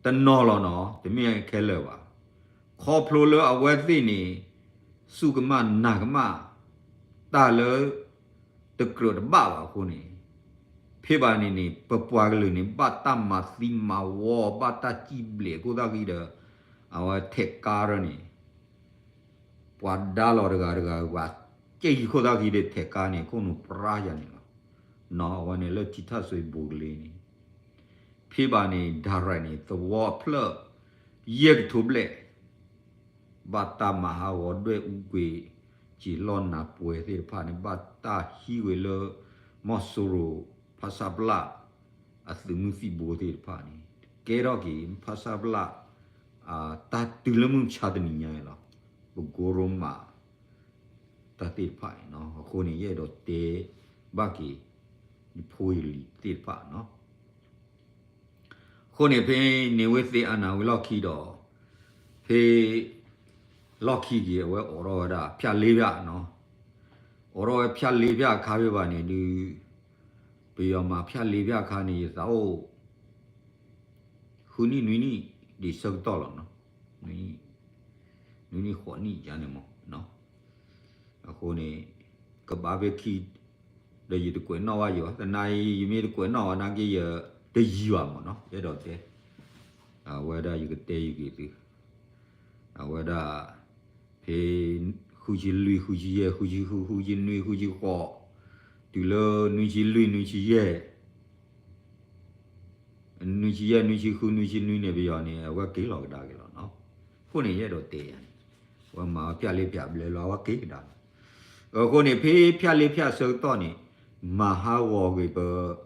တနီၤလီၤနီၤ တမ့ၢ်ခဲလၢာ်ဘၣ်. ခီဖျိလၢအဝဲသ့ၣ်န့ၣ် စူၢ်ကမၣ်နာ်ကမၣ် တၢ်လၢ တကြၢးတဘၣ်ဘၣ်အဃိန့ၣ် ဖဲဘၣ်န့ၣ်န့ၣ် ပပှၤကလုာ်န့ၣ် ဘၣ်တၢ်မၤသံမၤဝီ ဘၣ်တၢ်စံၣ်ဘျဲးခိၣ်သၣ်ဃံဒီး အဝဲထဲးကါရၢန့ၣ် ပှၤဒါလီၤတဂၤတဂၤ ပှၤကဲယံၤခိၣ်သၣ်ဃံဒီးထဲးကါန့ၣ် ခိၣ်နူာ်ပြါယၤန့ၣ်လီၤ. နီၤ အဝဲန့ၣ်လၢထံထၣ်စွ့ဘိကလ့န့ၣ် ဖဲဘၣ်န့ၣ် ဒါရဲၣ်န့ၣ် သဝီအဖျၢၣ် ယဲၢ်ကထိဘျဲၣ် ဘၣ်တၢ်မၤဟးဂီၤဒွဲၣ်အူကွံာ် စံာ်လီၢ်နၢ်ပှဲၤသ့ၣ်တဖၣ်န့ၣ် ဘၣ်တၢ်ဟံးဝဲလၢ မီၢ်စိရိၤ ဖဆပလ အသုးမုၢ်သံၣ်ဘိသ့ၣ်တဖၣ်န့ၣ် ကဲထီၣ်က့ၤ ဖဆပလ တၢ်တုၤလၢမုၢ်မဆါတနံၤညါအံၤလီၤ. ပကိရိမး တၢ်သ့ၣ်တဖၣ်န့ၣ်နီၤ အဃိန့ၣ် ယအဲၣ်ဒိးတဲဘၣ်က့ၤ ယဖိယလံၤသ့ၣ်တဖၣ်နီၤ အဃိန့ၣ် ဖဲန့ၣ်ဝဲသ့ၣ်အနၢ်ဝံၤလီၢ်ခံဒီး ဖဲ လီၢ်ခံက့ၤ အဝဲအိးထီၣ်ဝဲဒၣ် ဖၠၣ်လ့ဖၠၣ်နီၤ အိးထီၣ်ဝဲဖၠၣ်လ့ဖၠၣ်အခါဖဲဘၣ်န့ၣ်ဒုး ပယီၤမၤဖၠၣ်လ့ဖၠၣ်အခါန့ၣ် ယသးအိၣ် ဃုနံၣ်နွံနံၣ်ဒံးဆၢကတီၢ်လီၤနီၤ နွံနံၣ် နွံနံၣ်ဃိးနံၣ်ယါန့ၣ်မး အဃိန့ၣ် ကဘၣ်ဖဲခံ ဒီးယတကွဲးနီၣ်ဘၣ်ယၤဘၣ် သနာ်အံၤ ယမ့ၢ်တကွဲးနီၣ်ဘၣ်နာ်က့ ယတယံၤဘၣ်မးနီၤ ယအဲၣ်ဒိးတဲ အဝဲဒၣ်ယကတဲယဂ့ၤသု အဝဲဒၣ် ဖဲ ဃုဆံလွံၢ် ဃုဆံယဲၢ် ဃုဆံဃု ဃုဆံနွံ ဃုဆံဃိး တုၤလၢနွံဆံလွံၢ် နွံဆံယဲၢ် နွံဆံယဲၢ် နွံဆံဃု နွံဆံနွံန့ၣ် ပယီၤန့ၣ် အဝဲက့ၤလီၤကဒါက့ၤလီၤနီၤ အဃိန့ၣ် ယအဲၣ်ဒိးတဲယၤန့ၣ် အဝဲမၤဝဲဖၠၣ်လ့ဖၠၣ်ဘျဲလီၤ အဝဲက့ၤကဒါလီၤ အဃိန့ၣ် ဖဲဖၠၣ်လ့ဖၠၣ်ဆၢကတီၢ်န့ၣ် မၤဟးဂီၤက့ၤ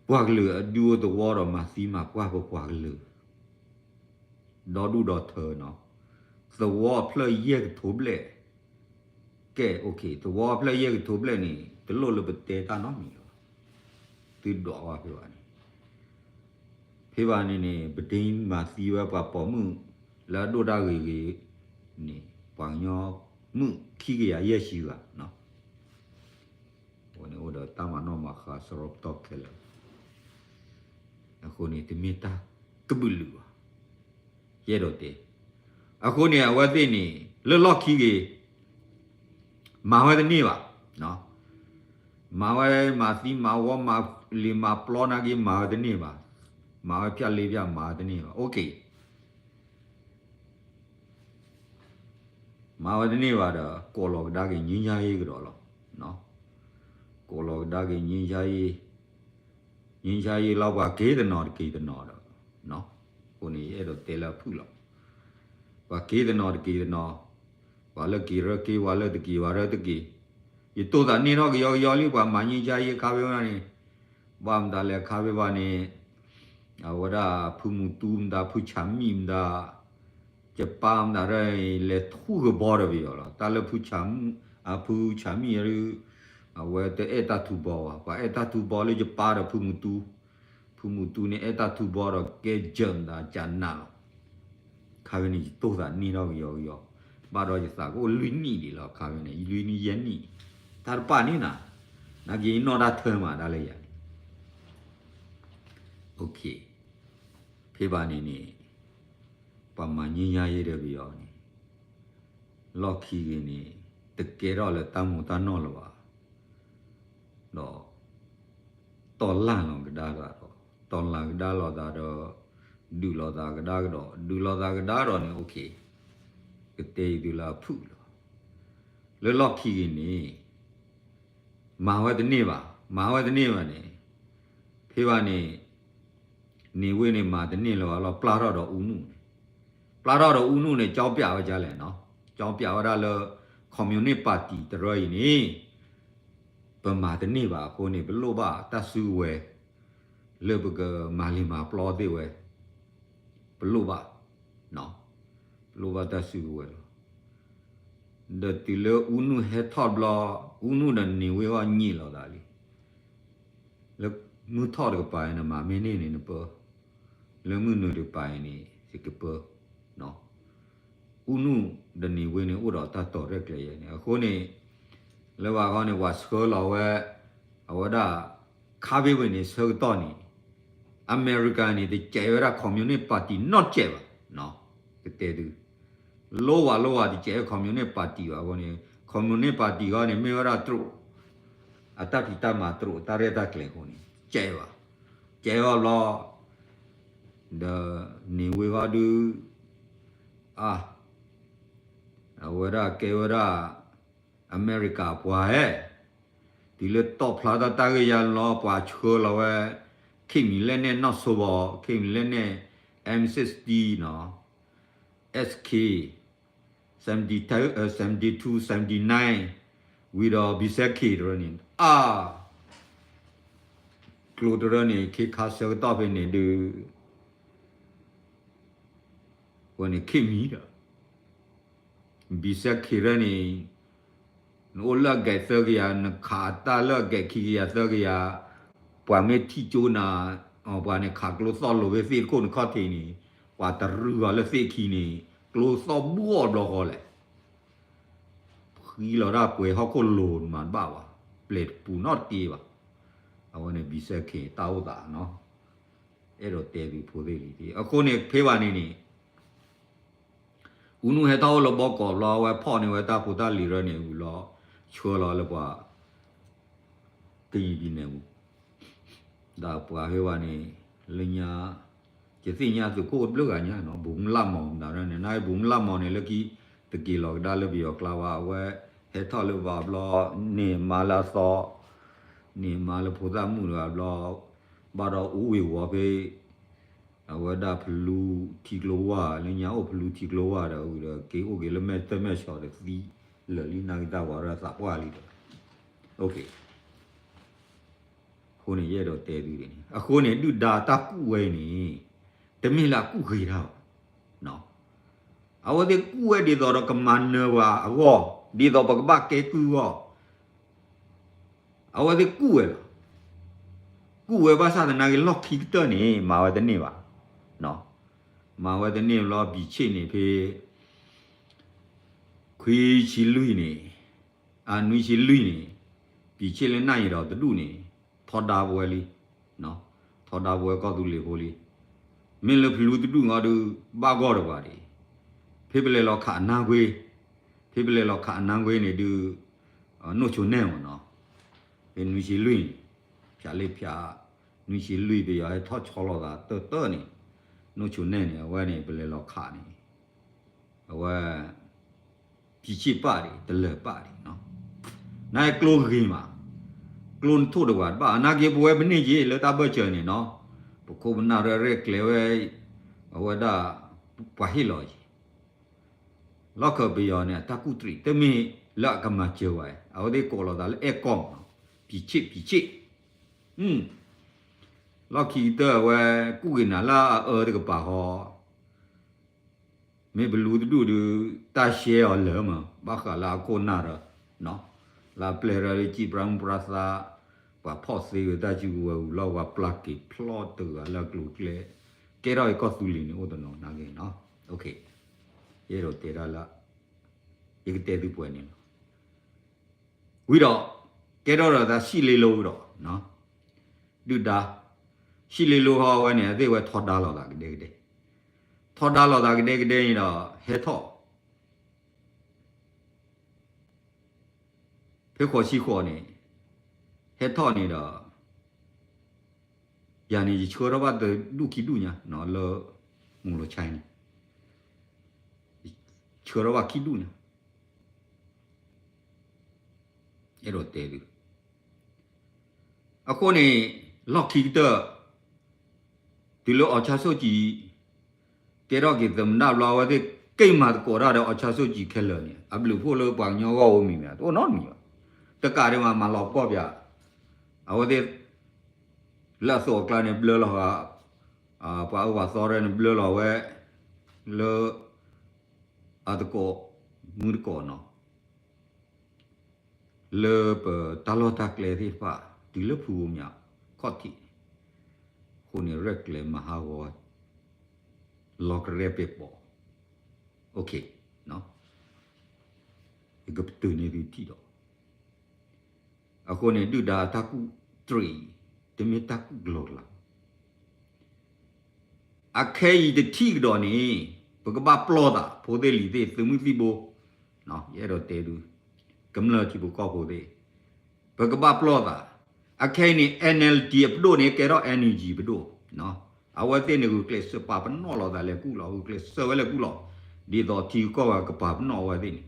ပ ပှၤကလုာ်အဒူအသဝီဒီးမၤသံမၤပှၢ်ပပှၤကလုာ် ဒီဒူၣ်ဒီထၢနီၤ သဝီအဖျၢၣ်ယဲၢ်ကထိဘျဲၣ် ကဲ သဝီအဖျၢၣ်ယဲၢ်ကထိဘျဲၣ်န့ၣ် တလိၣ်လၢပတဲတၢ်နီတမံၤလၢၤဘၣ် သုဒွးဝဲဖဲဘၣ်န့ၣ် ဖဲဘၣ်န့ၣ်န့ၣ် ပဒ့မၤသံဝဲပှၤပိာ်မုၣ် လၢအဒိၣ်တၢ်ဂ့ၤဂ့ၤန့ၣ် ပှၤကညီမုၣ်ခံကယၤယဲၢ်ဆံဂၤနီၤ အဝဲန့ၣ်အိၣ်ဒီးတၢ်မၤနီၣ်မၤဃါစရီပတီၢ်ခဲလၢာ် အဃိန့ၣ် တမ့ၢ်တၢ်ကဘုးလုာ်ဘၣ် ယအဲၣ်ဒိးတဲ အဃိန့ၣ် အဝဲသ့ၣ်န့ၣ် လၢလီၢ်ခံဂ့ၤ မၤဝဲတန့ၢ်ဘၣ် မၤဝဲမၤသံမၤဝီ မၤလ့ၤမၤပျီနာ်က့ မၤဝဲတန့ၢ်ဘၣ် မၤဝဲဖၠၣ်လ့ဖၠၣ် မၤဝဲတန့ၢ်ဘၣ် OK မၤဝဲတန့ၢ်ဘၣ်ဒီး ကိးလီၤကဒါက့ၤ ငြိမ်းချမ်းရေး ကဒီးလီၤ. ကိးလီၤကဒါက့ၤ ငြိမ်းချမ်းရေး, ငြိမ်းချမ်းရေး လၢပှၤက့ၤတနီၤတက့ၤတနီၤဒီး, အဃိန့ၣ် ယအဲၣ်ဒိးတဲလၢအဖုၣ်လီၤ. ပှၤက့ၤတနီၤတက့ၤတနီၤ, ပှၤလၢက့ၤရၢက့ၤ, ပှၤလၢတက့ၤ ပှၤရၢတက့ၤ, ယတိၢ်သးန့ၢ်ထီၣ်ကယီကယီလံ ပှၤမၤ ငြိမ်းချမ်းရေး အခါဖဲန့ၣ်, ဘၣ်မတၤလဲၣ်အခါဖဲဘၣ်န့ၣ် အဝဲဒၣ်ဖုမူတူမတၤ ဖုဆၣ်မံၣ်မတၤ ယပၢ်မတၤဒၣ် လဲၤထူၣ်ကဘီဒီးပယီၤလီၤ. တၢ်လၢဖုဆၣ်မံၣ်, အဖုဆၣ်မံၣ်ဒုး အဝဲတအဲၣ်တၢ်ထူဘီဘၣ်. ပှၤအဲၣ်တၢ်ထူဘီလၢယပၢ်ဒီးဖုမူတူ, ဖုမူတူန့ၣ် အဲၣ်တၢ်ထူဘီဒီးကဲယၢၢ်မတၤကနးလီၤ. ခါဖဲန့ၣ် ယတိၢ်သးန့ၢ်ထီၣ်ကယီကယီ, ဘၣ်ဒီးယသးကအိၣ်လွံၢ်နံၣ်ဒံးလီၤ. ခါဖဲန့ၣ် လွံၢ်နံၣ်ယဲၢ်နံၣ်, တၢ်တပာ်န့ၣ်နၤ, နာ်က့ၤနီၢ်တၢ်ထၢမးဒၣ်လၢယၤန့ၣ် ဖဲဘၣ်န့ၣ်န့ၣ် ပှၤမၤ ငြိမ်းချမ်းရေး ဒီးပယီၤန့ၣ် လီၢ်ခံဂ့ၤန့ၣ် တကဲထီၣ်လၢတၢ်မူတၢ်နီၢ်လၢၤဘၣ်. ဒီး တီၢ်လၢ်လီၤကဒါသးဒီး တီၢ်လၢ်ကဒါလိာ်သးဒီး ဒုးလိာ်သးကဒါကဒီး ဒုးလိာ်သးကဒါဒီးန့ၣ် okay ကတဲယသုလၢအဖုၣ်လီၤ. လၢလီၢ်ခံက့ၤန့ၣ် မၤဝဲတန့ၢ်ဘၣ် မၤဝဲတန့ၢ်ဘၣ်န့ၣ် ဖဲဘၣ်န့ၣ် န့ၣ်ဝ့ၢ်န့ၣ်မၤတန့ၢ်လၢၤဘၣ်လီၤ ပျၢ်ထီၣ်ဒီးအူနုၣ်န့ၣ် ပျၢ်ထီၣ်ဒီးအူနုၣ်န့ၣ် ကၠီပျးဝဲဒ်လဲၣ်နီၤ ကၠီပျးဝဲဒၣ်လၢ communist party တရၢအံၤန့ၣ် ပမၤတန့ၢ်ဘၣ်အဃိန့ၣ် ပလိၣ်ဘၣ်တၢ်စုကဝဲၤ လၢပကမၤလ့ၤမၤပျီသ့ၣ်ဝဲ ပလိၣ်ဘၣ် ပလိၣ်ဘၣ်တၢ်စုကဝဲၤလီၤ. ဒီးတုၤလၢအူနုၣ်ဟဲထီၣ်ဘျီ အူနုၣ်ဒီးန့ၣ်ဝ့ၢ်အီၤညံးလိာ်သးလံ လၢမုၢ်ထီၣ်တကပၤန့ၣ် နမၤမ့ၢ်န့ၢ်န့ၣ်နပၢ လၢမုၢ်နုာ်တကပၤအံၤန့ၣ် ယကပၢ အူနုၣ်ဒီးန့ၣ်ဝ့ၢ်န့ၣ် အိၣ်ဒီးတၢ်တီၤရဲၣ်ကျဲၤယဲန့ၣ် အဃိန့ၣ် လၢဘၣ်ဃီန့ၣ် ပှၤဆှၢလီၤဝဲ အဝဲဒၣ် ခါဘ့ၣ်ဝ့ၢ်န့ၣ် ဆၢကတီၢ်န့ၣ် အမဲရကၤန့ၣ် တစဲးဝဲဒၣ် communist party နီတစဲးဘၣ် ကတဲသု လိဝဲလိဝဲ တစဲးဝဲ communist party ဘၣ်အဃိန့ၣ် communist party ဃီန့ၣ် မ့ၢ်ဝဲဒၣ်တရူး အတၢ်ဖံးတၢ်မၤတရူး တၢ်ရဲၣ်တၢ်ကျဲၤအဃိန့ၣ် စဲးဘၣ် စဲးဘၣ်ဘျီ ဒီးန့ၣ်ဝ့ၢ်ဃီဒုး အါ အဝဲဒၣ်ကဲဝဲဒၣ် အမဲရကၤပှၤဧၢ, တုၤလၢတီၣ်ဖျါထီၣ်တၢ်ဂ့ၢ်ယါလီၤ ပှၤဆှၢလီၤဝဲ ခေတ်မီလက်နက်နီၣ်ဆိဘီ ခေတ်မီလက်နက် M sixty နီၤ S K seventy two seventy two seventy nine ဝံၤဒီး B Z K တရၢန့ၣ် အါ ကျိတရၢန့ၣ် ခ့ခါဆၢကတီၢ်ဖဲန့ၣ်ဒုး အဝဲန့ၣ် ခေတ်မီဒီး B Z K တရၢန့ၣ် နအိၣ်လၢအကဲးသၢကယၤ နခးတၢ်လၢအကဲးခံကယၤသၢကယၤ ပှၤမ့ၢ်ထံၣ်ကၠိနၤ ပှၤန့ၣ်ခးကျိသီၣ်လိၤဖဲသ့ၣ်တခိၣ်နခီၣ်ထံးန့ၣ် ပှၤတရုၤအီၤလၢသ့ၣ်ခံန့ၣ် ကျိသီၣ်ဘှီၣ်ဘျီဃီလဲၣ် ဃံလီၤဒၣ်ပှဲၤဟီၣ်ခိၣ်လိၤမးတဘၣ်ဘၣ်, ပျဲၢ်တပူၤနီတက့ဘၣ်. အဝဲန့ၣ် B Z K တၢ်အိၣ်သးနီၤ, အဲၣ်ဒိးတဲသုဖိသ့ၣ်လံ, အဃိန့ၣ်ဖဲဘၣ်န့ၣ်န့ၣ် အူနုၣ်ဟဲထီၣ်အိၣ်လၢဘီကီးဘျီ အဝဲဖီၣ်န့ၢ်ဝဲတၢ်ဖိတၢ်လံၤရၢန့ၣ်ဝံၤလီၤ ဆှၢလီၤလၢပှၤ ကရင်ပြည်နယ်ပူၤ ဒီးပှၤဟဲဝဲန့ၣ် လၢညါ ယသ့ၣ်ညါသုးခိၣ်တဘျုးဂၤညါနီၤ ဘူးမုၢ်လၢ်မီၤမတၤန့ၣ် နဘူးမုၢ်လၢ်မီၤန့ၣ် လၢခံ တက့ၤလီၤကဒါလၢပယီၤကျါဘၣ် အဝဲဟဲထီၣ်လၢပှၤဘျီ န့ၢ်မါလၢအသီ န့ၢ်မါလၢဖိသၣ်မုၣ်တဂၤဘျီ ဘၣ်ဒီးအိၣ်ဝ့ၤဝီၤဖဲ အဝဲဒၣ်ဖလူထံကျိဝါ လၢညါအိၣ်ဖလူထံကျိဝါဒီးဝံၤဒီး က့ၤအိၣ်က့ၤလၢမဲာ်တၢ်မဲာ်ဆီးဒီးသံ လၢာ်လံနာ်က့ၤတၢ်ဝဲဒၣ်သးပှၢ်လံဒီး အဃိန့ၣ် ယအဲၣ်ဒိးတဲသုန့ၣ် အဃိန့ၣ် ဒုၣ်ဒါတၢ်ကူၣ်ဝဲအံၤန့ၣ် တမ့ၢ်လၢအကူၣ်ဂ့ၤတၢ်ဘၣ်. အဝဲသ့ၣ်ကူၣ်ဝဲဒ်သိးဒီးကမၤနၢၤပှၤအဂီၢ် ဒ်သိးပကဘၣ်ကဲကုၢ်အဂီၢ် အဝဲသ့ၣ်ကူၣ်ဝဲလီၤ. ကူၣ်ဝဲဘၣ်ဆၣ်သနာ်က့ လီၢ်ခံကတၢၢ်န့ၣ် မၤဝဲတန့ၢ်ဘၣ်. မၤဝဲတန့ၢ်ဘျီ ပံၤဆ့ၣ်န့ၣ်ဖဲ ခွံဆံလွံၢ်န့ၣ် အနွံဆံလွံၢ်န့ၣ် ပံၤဆ့ၣ်လၢနၢ်အံၤဒီးတဒူၣ်န့ၣ် ထီဒါပဝဲလံ. ထီဒါပဝဲကီၢ်သူလ့ၤဖိလံ. မ့ၢ်လၢဖလူတဒူၣ်အံၤဒုး ဘၣ်ဂီၢ်တပှၤဒံး. ဖဲပလဲၤလီၤခးအနါကွ့ ဖဲပလဲၤလီၤခးအနါကွ့န့ၣ်ဒုး နိၣ်ဆိနဲၣ်မ့ၢ်နီၤ. ဖဲနွံဆံလွံၢ်န့ၣ် ဖၠးလ့ဖၠး နွံဆံလွံၢ် ပယီၤဟဲထီၣ်ဆီလီၤသးတၢၢ်တၢၢ်န့ၣ် နိၣ်ဆိနဲၣ်န့ၣ် အဝဲန့ၣ် ပလဲၤလီၤခးန့ၣ် အဝဲ ပံၤဆ့ၣ်ပာ်ဒံး တလၢာ်ပာ်ဒံးနီၤ. နကျိဂ့ၤမး ကျိနထိၣ်တဝၤတဘၣ် အနာ်က့ပဝဲပန့ၢ်က့ၤလၢတၢ်ဘၢၣ်စၢၤန့ၣ်နီၤ. ပခိၣ်ပနၢ်ရဲၣ်ရဲၣ်ကျဲၤဝဲ အဝဲဒၣ် ပှၤဟ့ၣ်လီၤက့ၤ လီၢ်ခၢၣ်ပယီၤန့ၣ် အတၢ်ကူၣ်တရံး တမ့ၢ်လၢအကမၤစၢၤဝဲ အဝဲသ့ၣ်ကိးလီၤသးလၢအဲၣ်ကီၢ်မးနီၤ ပံၤဆ့ၣ် ပံၤဆ့ၣ် လီၢ်ခံကတၢၢ်အဝဲ ကူၣ်က့ၤနၤလၢအအၢတကပၤဃီ မ့ၢ်ပလူတဒူၣ်ဒုး တၢ်ရှဲအီၤလၢာ်မး ဘၣ်ဃးလၢအခိၣ်နၢ်ရၢ လၢအပျဲၢ်ရၢလၢကံၣ်ပြၢမုၢ်ပြၢသး ပှၤဖီၣ်သ့ဝဲတၢ်စုကဝဲၤဝံၤလီၤ ပှၤပျၢ်က့ၤဖျီၣ်တဂၤလၢအကျိၤကျဲ ကဲထီၣ်အံၤကီၢ်သူလ့ၤန့ၣ်အိၣ်တနီၤနာ်က့နီၤ. ယအဲၣ်ဒိးတဲဒၣ်လၢ ယကတဲသုပှဲၤန့ၣ်လီၤ. ဝံၤဒီး ကဲထီၣ်ဒီးသး ရှံၣ်လ့လိဒီး ဒုၣ်ဒါ ရှံၣ်လ့လိဟီဝဲန့ၣ် အသ့ၣ်ဝဲထီဒါလိာ်သးကဒဲကဒဲ ထီဒါလိာ်သးကဒဲကဒဲန့ၣ်ဒီး ဟဲထီၣ် ဖဲဃိးဆံဃိးန့ၣ် ဟဲထီၣ်န့ၣ်ဒီး ယၤန့ၣ် ယဆှၢထီၣ်ဘၣ်တဒူၣ်ခံဒူၣ်ညါ လၢ မုၢ်လီၤဆဲန့ၣ် ယဆှၢထီၣ်ဘၣ်ခံဒူၣ်ညါ အဲၣ်ဒိးတဲသု အဃိန့ၣ် လီၢ်ခံကတၢၢ် တုၤလၢ အောင်ဆန်းစုကြည် ကဲထီၣ်က့ၤသမ္မတဘျီ အဝဲသ့ၣ်က့ၤမၤသကိးတၢ်ဒီး အောင်ဆန်းစုကြည် ခဲလၢာ်န့ၣ် အဘျုးဖှိၣ်လၢပှၤကညီအဂီၢ်အိၣ်မံၤမ့ၢ် တအိၣ်နီတမံၤဘၣ်. တကးဒံးမး မၤလီၤပှီၢ်ပၠး အဝဲသ့ၣ် လၢအသိးအကျါန့ၣ် ဘျၢလီၤ ပှၤအၢပှၤသီရဲၣ်န့ၣ် ဘျၢလီၤဝဲ လၢ အသကိး မုၢ်သကိးနီၤ လၢပတၢ်လီၢ်တၢ်ကျဲသ့ၣ်တဖၣ် တုၤလၢဖုဘိမၠးခီၣ်ထံးန့ၣ် အဃိန့ၣ် ရဲၣ်ကျဲၤမၤဟးဂီၤ လီၤကရဲၣ်ပဲာ်ပိာ် ယကပတုာ်န့ၢ်သုထံၣ်ဒီး အဃိန့ၣ် ဒုၣ်ဒါအတၢ်ကူၣ်တရံးအံၤ တမ့ၢ်တၢ်ကူၣ်ကလီကလီ အခဲအံၤတထံၣ်ကဒီးန့ၣ် ပကဘၣ်ပျီၢ်သး ဖိသ့ၣ်လံၤသ့ၣ် သုးမုၢ်သံၣ်ဘိ ယအဲၣ်ဒိးတဲဒုး ကမျၢၢ်ထံဖိကီၢ်ဖိသ့ၣ် ပကဘၣ်ပျီၢ်သး အခဲအံၤန့ၣ် NLD အပဒိၣ်န့ၣ် ကဲထီၣ် NUG ပဒိၣ် အဝဲသ့ၣ်န့ၣ် ဂုာ်ကျဲးစၢးပာ်ပနီၣ်လိာ်သးလဲၤကူၣ်လီၤ ဂုာ်ကျဲးစၢးဝဲလဲၤကူၣ်လီၤ ဒ်သိးထံဂုၤကီၢ်ဂၤကပာ်ပနီၣ်အဝဲသ့ၣ်န့ၣ်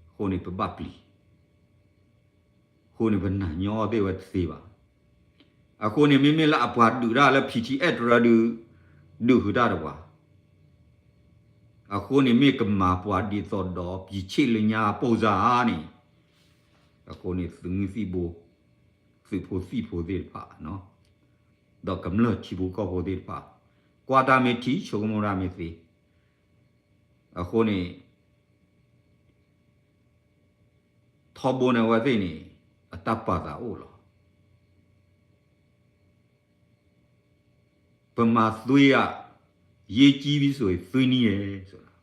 အဃိန့ၣ် ပဘၣ်ပျံၤ အဃိန့ၣ် ပနာ်ညီအီၤသ့ၣ်ဝဲတသ့ဘၣ်. အဃိန့ၣ် မ့မ့ၢ်လၢအပှၤဒုးတၢ်လၢ ဖံထံအဲၣ်တရၢဒုး ဒုးဃုာ်တၢ်တပှၤ အဃိန့ၣ် မ့ၢ်ကမၤပှၤဒ်သိးဒီး ပံၤဆ့ၣ်လၢညါပိၢ်စါန့ၣ် အဃိန့ၣ် သုးမုၢ်သံၣ်ဘိ သုးဖိသံၣ်ဖိသ့ၣ်တဖၣ် ဒီးကမျၢၢ်ထံဖိကီၢ်ဖိသ့ၣ်တဖၣ် ကွၢ်တၢ်မ့ၢ်ထံ ဆိကမိၣ်တၢ်မ့ၢ်သ့ အဃိန့ၣ် ထီဘိန့ၣ်အဝဲသ့ၣ်န့ၣ် အတၢ်ပာ်သးအိၣ်လီၤ. ပမၤသွ့ဧါ, ရေးကြီးပြီဆိုရင် သွေးနည်းတယ်ဆိုတာ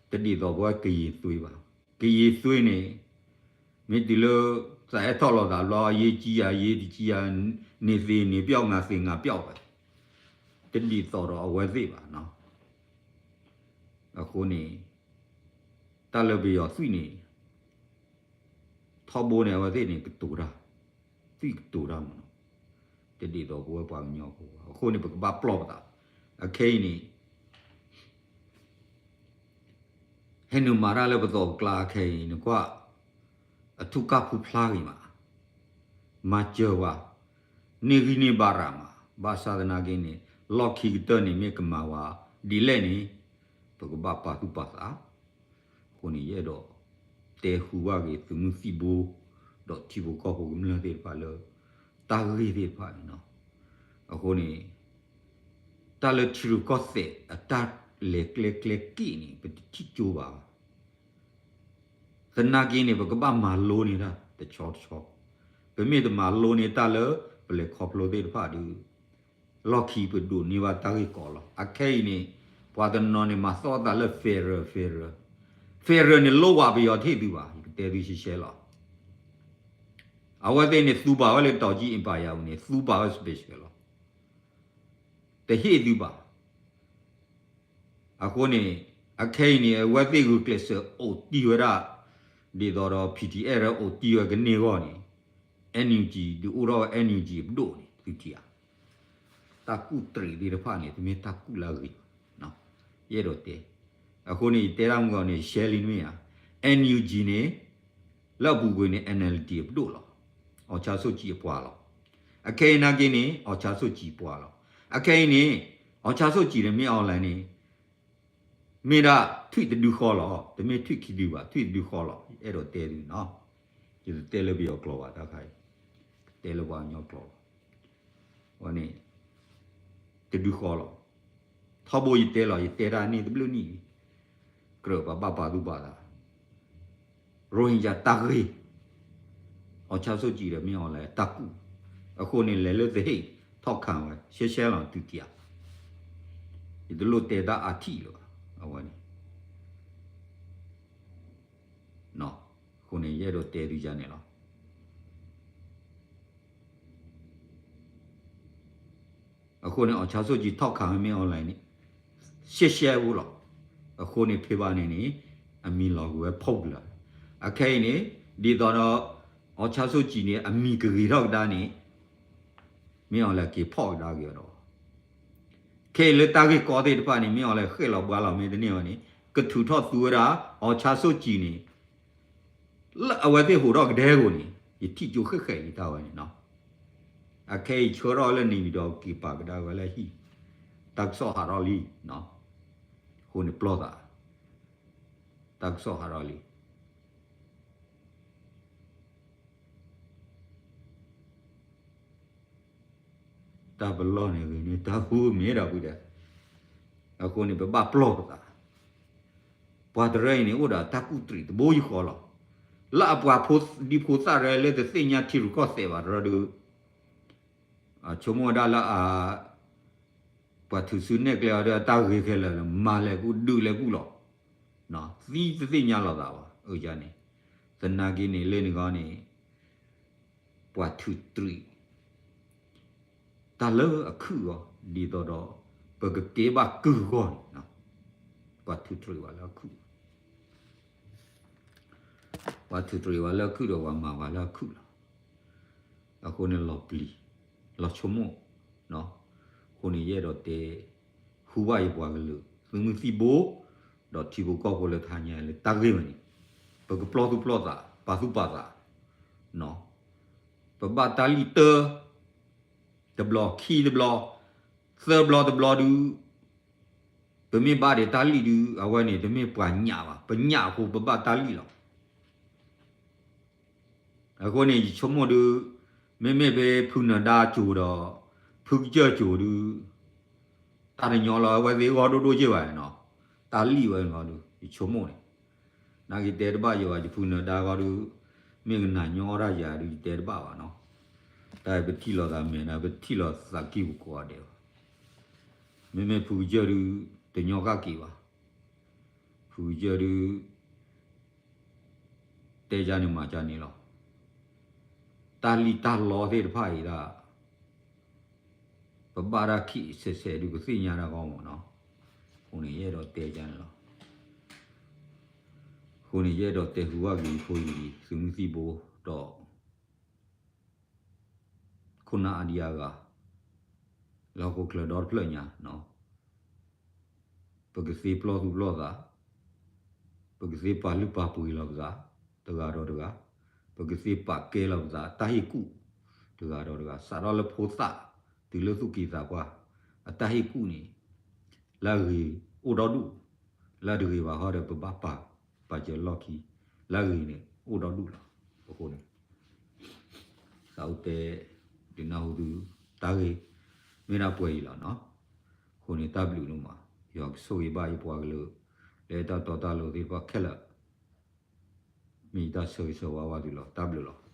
တဒ်သိးပဝဲကရင်သွေးဘၣ်. ကရင်သွေးန့ၣ် မ့ၢ်တုၤလၢ သးအဲၣ်ထီၣ်လိာ်သးဘျီ ရေးကြီးဧါ, ရေးတကြီးဧါ, နသ့ၣ်နပျောက် ငါသ့ၣ်ငါပျောက်ပဲ တဒ်သိးဒီးအဝဲသ့ၣ်ဘၣ်. အဃိန့ၣ် တၢ်လၢပယီၤသွံၣ်န့ၣ် ထီဘိန့ၣ် အဝဲသ့ၣ်န့ၣ် ကတိၤတၢ်, သွံၣ်ကတိၤတၢ်မးနီၤ, တဒ်သိးပဝဲပှၤကညီဖိဘၣ်. အဃိန့ၣ် ပကဘၣ်ပျီၢ်ပသး. အခဲအံၤန့ၣ် ဟဲနုာ်မၤတၢ်လၢပသိးပကျါခဲအံၤ နကွၢ် အထူကၢ်ဖူဖျါဂ့ၤမး, မၤစၢၤဝဲ, န့ၢ်ဂံၢ်န့ၢ်ဘါရၤမး, ဘၣ်ဆၣ်သနာ်က့န့ၣ် လီၢ်ခံကတၢၢ်န့ၣ် မ့ၢ်ကမၤဝဲဒ်လဲၣ်န့ၣ် ပကဘၣ်ပာ်သူၣ်ပာ်သး. အဃိန့ၣ် ယအဲၣ်ဒိးတဲဃုာ်ဘၣ်က့ၤသုးမုၢ်သံၣ်ဘိ ဒီးထံဖိကီၢ်ဖိကမျၢၢ်သ့ၣ်တဖၣ်လၢ တၢ်ဂ့ၢ်သ့ၣ်တဖၣ်န့ၣ်လီၤ. အဃိန့ၣ် တၢ်လၢထံရူၢ်ကီၢ်သဲးအတၢ်လဲၤကျဲကျဲက့ၣ်န့ၣ် ပတထံၣ်ကၠိဘၣ်ဘၣ်. သနာ်က့န့ၣ် ပကဘၣ်မၤလိန့ၢ်တၢ်တဆီတဆီ, ပမ့ၢ်တမၤလိန့ၢ်တၢ်လၢပလဲၤခီဖျိသ့ၣ်တဖၣ်ဒီး လီၢ်ခံပဒိးန့ၢ်ဘၣ်တၢ်ဂ့ၢ်ကီလီၤ. အခဲအံၤန့ၣ် ပှၤတနီၤန့ၣ် မၤသီၣ်သးလၢ federal federal federal န့ၣ် လိၣ်ဝးပယီၤတဟ့ၣ်သုဘၣ်, ယကတဲသုရှဲရှဲလီၤ. အဝဲသ့ၣ်န့ၣ် သူပာ်ဝဲလၢ တောင်ကြီး အင်ပါယာပူၤန့ၣ် သူပာ်ဝဲ special လီၤ. တဟ့ၣ်သုဘၣ်. အဃိန့ၣ် အခဲအံၤန့ၣ် အဝဲသ့ၣ်ဂုာ်ကျဲးစၢးအိးတံၢ်ဝဲဒၣ် ဒ်သိးဒီး ဖံထံအဲၣ်တရၢအိးတံၢ်ဝဲကန့ၢ်အဂီၢ်န့ၣ် NUG ဒုးအိၣ်ထီၣ်ဝဲ NUG အပဒိၣ်န့ၣ် သုထံၣ်ဧါ. တၢ်ကူၣ်တရံးသ့ၣ်တဖၣ်န့ၣ် တမ့ၢ်တၢ်ကူၣ်လၢအဂ့ၤဘၣ်. ယအဲၣ်ဒိးတဲ, အဃိန့ၣ် ယတဲတၢ်မုၢ်ဂီၤန့ၣ် ရှဲလံတမ့ၢ်ဧါ. NUG န့ၣ် လၢအပူၤကွံာ်န့ၣ် NLD အပဒိၣ်လီၤ. အောင်ဆန်းစုကြည်အပှၤလီၤ. အခဲအံၤနာ်က့န့ၣ် အောင်ဆန်းစုကြည်အပှၤလီၤ. အခဲအံၤန့ၣ် အောင်ဆန်းစုကြည်န့ၣ် မ့ၢ် online န့ၣ် မ့ၢ်ဒၣ်ထွံၣ်တဒုဃီလီၤ. တမ့ၢ်ထွံၣ်ခံဒုဘၣ်, ထွံၣ်တဒုဃီလီၤ. ယအဲၣ်ဒိးတဲသုနီၤ, ယတတဲလၢပယီၤကျိာ်ဘၣ်တခါအံၤ, တဲလၢပှၤကညီကျိာ်လီၤ. အဝဲန့ၣ် တဒုဃီလီၤ. ထီဘိယတဲလီၤ, ယတဲတၢ်န့ၣ်တဘျုးနံၣ်လံ. ကြၢးပှၤဘၣ်ပာ်သူၣ်ပာ်သး ရိုဟင်ဂျာတၢ်ဂ့ၢ်, အောင်ဆန်းစုကြည်ဒီး မင်းအောင်လှိုင် တၢ်ကူၣ်, အဃိန့ၣ် လဲၤလၢ The Hague ထီၣ်ခးဝဲ ရှဲရှဲလီၤ သုထံၣ်ဧါ. ယတလိၣ်တဲတၢ်အါထံၣ်လၢၤဘၣ် အဝဲန့ၣ် အဃိန့ၣ် ယအဲၣ်ဒိးတဲသုယၤန့ၣ်လီၤ. အဃိန့ၣ် အောင်ဆန်းစုကြည် ထီၣ်ခးဝဲ မင်းအောင်လှိုင် န့ၣ် ရှဲရှဲဖိလီၤ. အဃိန့ၣ် ဖဲဘၣ်န့ၣ်န့ၣ် အမံၤလီၤကွံာ်ဝဲ ဖီၣ်ပူၤလၢ်. အခဲအံၤန့ၣ် ဒ်သိးဒီး အောင်ဆန်းစုကြည်န့ၣ် အမံၤကဂ့ၤထီၣ်ကဒါန့ၣ် မ့ၢ်အီၤလဲၤက့ၤဖီၣ်ကဒါက့ၤအီၤဒီး ခဲအံၤလၢတၢ်ဂ့ၢ်ကီသ့ၣ်တဖၣ်န့ၣ် မ့ၢ်အီၤလဲၤဃဲၣ်လီၤဘှါလီၤမ့ၢ်တန့ၢ်ဝဲန့ၣ် ကထုးထီၣ်သူဝဲဒၣ် အောင်ဆန်းစုကြည်န့ၣ် လၢအဝဲသ့ၣ်ဟူးထီၣ်ကဒဲကီးန့ၣ် ယထံၣ်ကၠိဃဲၣ်ဃဲၣ်လံတၢ်ဝဲန့ၣ်နီၤ. အခဲအံၤဆှၢထီၣ်လၢန့ၣ်ဒီး က့ၤပာ်ကဒါဝဲလၢဟံၣ် တၢ်ကစီၣ်ဟးထီၣ်လံနီၤ. အဃိန့ၣ်ပျီၢ်သး တၢ်ကစီၣ်ဟးထီၣ်လံ တၢ်ပလီၢ်န့ၣ်ဂ့ၤန့ၣ် တၢ်ဃူမ့ၢ်ဒီးဖုဒီး အဃိန့ၣ် ပဘၣ်ပျီၢ်ပသး ပှၤတရၢအံၤန့ၣ် အိၣ်ဒီးတၢ်ကူၣ်တရံးတဘိယူၢ်ဃီလီၤ. လၢအပှၤဒံဖိသၣ်ရၢလၢတသ့ၣ်ညါထံရူၢ်ကီၢ်သဲးဘၣ်တရၢဒုး ဆိကမိၣ်ဝဲဒၣ်လၢအ ပှၤထုးစုနဲၣ်ကျဲအီၤဒီးအတၢ်ဂ့ၤခဲလၢာ် မၤလဲၤကူၣ်ဒုးလဲၤကူၣ်လီၤ. သံတသ့ၣ်ညါလီၤသးဘၣ် အန့ၣ် သနာ်က့န့ၣ်လၢန့ၣ်ဂီၢ်န့ၣ် ပှၤထုးတရံး တၢ်လၢအခုၣ်အဂီၢ် ဒ်သိးဒီး ပကကဲဘၣ်ကုၢ်အဂီၢ်န့ၣ် ပှၤထုးတရံးဝဲလၢအခုၣ် ပှၤထုးတရံးဝဲလၢအခုၣ်ဒီးပှၤမၤဝဲလၢအခုၣ်လီၤ. အဃိန့ၣ်လီၤပျံၤ လီၤဆိကမိၣ် အဃိန့ၣ်ယအဲၣ်ဒိးတဲ ဟူဘၣ်ယပှၤကလုာ် သုးမုၢ်သံၣ်ဘိ ဒီးထံဖိကီၢ်ဖိလၢတဟါညါလၢတၢ်ဂ့ၢ်ဝဲန့ၣ် ပကပျီၢ်သူၣ်ပျီၢ်သး ပာ်သူၣ်ပာ်သး ပဘၣ်တၢ်လံၣ်တၢ တဘျီ ခံတဘျီ သၢဘျီတဘျီဒုး ပမ့ၢ်ဘၣ်ဒီးတၢ်လံၣ်ဒုး အဝဲန့ၣ်တမ့ၢ်ပှၤညၣ်ဘၣ် ပညၣ်အဃိပဘၣ်တၢ်လံၣ်လီၤ. အဃိန့ၣ် ယဆိကမိၣ်ဒုး မ့မ့ၢ်ဖဲဖုနၢၤဒါကၠိၤဒီး ဖုကစၢၢ်ကၠိၤဒုး တၢ်တညီလီၤ အဝဲသ့ၣ်ဂီၢ်ဒိၣ်ဒိၣ်က့ၢ်ဘၣ်န့ၣ်နီၤ တၢ်လံၣ်ဝဲန့ၣ်ဂီၢ်ဒုး ယဆိကမိၣ်န့ၣ် နာ်က့တဲတဘၣ်ယိၤဘၣ် ယဖုနၢၤဒါဂီၢ်ဒုး မ့ၢ်ကနၣ်ညီအီၣ်တၢ်ယၤဒုး ယတဲတဘၣ်ဘၣ်နီၤ တၢ်ပထံၣ်လိာ်သးမဲာ်ဒီး ပထံၣ်လိာ်သးကံၢ်ပူၤကိးဂၤဒဲးဘၣ် မ့မ့ၢ်ဖုကစၢၢ်ဒုး တညီကၣ်က့ၤဘၣ် ဖုကစၢၢ်ဒုး တဲကန့ၣ်မၤကန့ၣ်လီၤ. တၢ်လံၣ်တၢ်လီသ့ၣ်တဖၣ်အံၤဒၣ် ပဘၣ်တၢ်ခံးဆဲးဆဲးဒုး ပသ့ၣ်ညါတၢ်ဂီၢ်မးနီၤ. အဃိန့ၣ် ယအဲၣ်ဒိးတဲကန့ၣ်လီၤ. အဃိန့ၣ် ယအဲၣ်ဒိးတဲဟူဘၣ်က့ၤဖိယံၤ သုးမုၢ်သံၣ်ဘိ ဒီး ခိၣ်နၢ်အါဒံအါဂၤ လၢဟီၣ်ခိၣ်ချၢဒီတဖျၢၣ်ညါ ပကသ့ပျီၢ်သူၣ်ပျီၢ်သး, ပကသ့ပာ်လုၢ်ပာ်ပှ့ၤလီၤပသး တဂၤဒီးတဂၤ, ပကသ့ပာ်ကဲလီၤပသး တၢ်ဟ့ၣ်ကူၣ် တဂၤဒီးတဂၤ, စးထီၣ်လၢဖိသၣ် တုၤလၢသူၣ်က့သးပှၢ် အတၢ်ဟ့ၣ်ကူၣ်န့ၣ် လၢအဂ့ၤအိၣ်ဒီဒူၣ်, လၢတဂ့ၤဘၣ်ဃီဒီး ပဘၣ်ပာ် ပာ်စၢၤလီၢ်ခံ, လၢအဂ့ၤန့ၣ် အိၣ်ဒီဒူၣ်လီၤ. အဃိန့ၣ် သးအိၣ်တဲ ဒုးနၢ်ဟူသု တၢ်ဂ့ၢ် မ့ၢ်ဒၣ်ပှဲၤအံၤလီၤနီၤ. အဃိန့ၣ် တၢ်ဘျုးဒိၣ်မး, ယွၤကဆိၣ်ဂ့ၤဘၣ်ယပှၤကလုာ် လၢတၢ်တီတၢ်လိၤသ့ၣ်တဖၣ်ခဲလၢာ်, မ့ၢ်ယတၢ်ဆၢဂ့ၤဆၢဝါဘၣ်သုလီၤ. တၢ်ဘျုးလီၤ.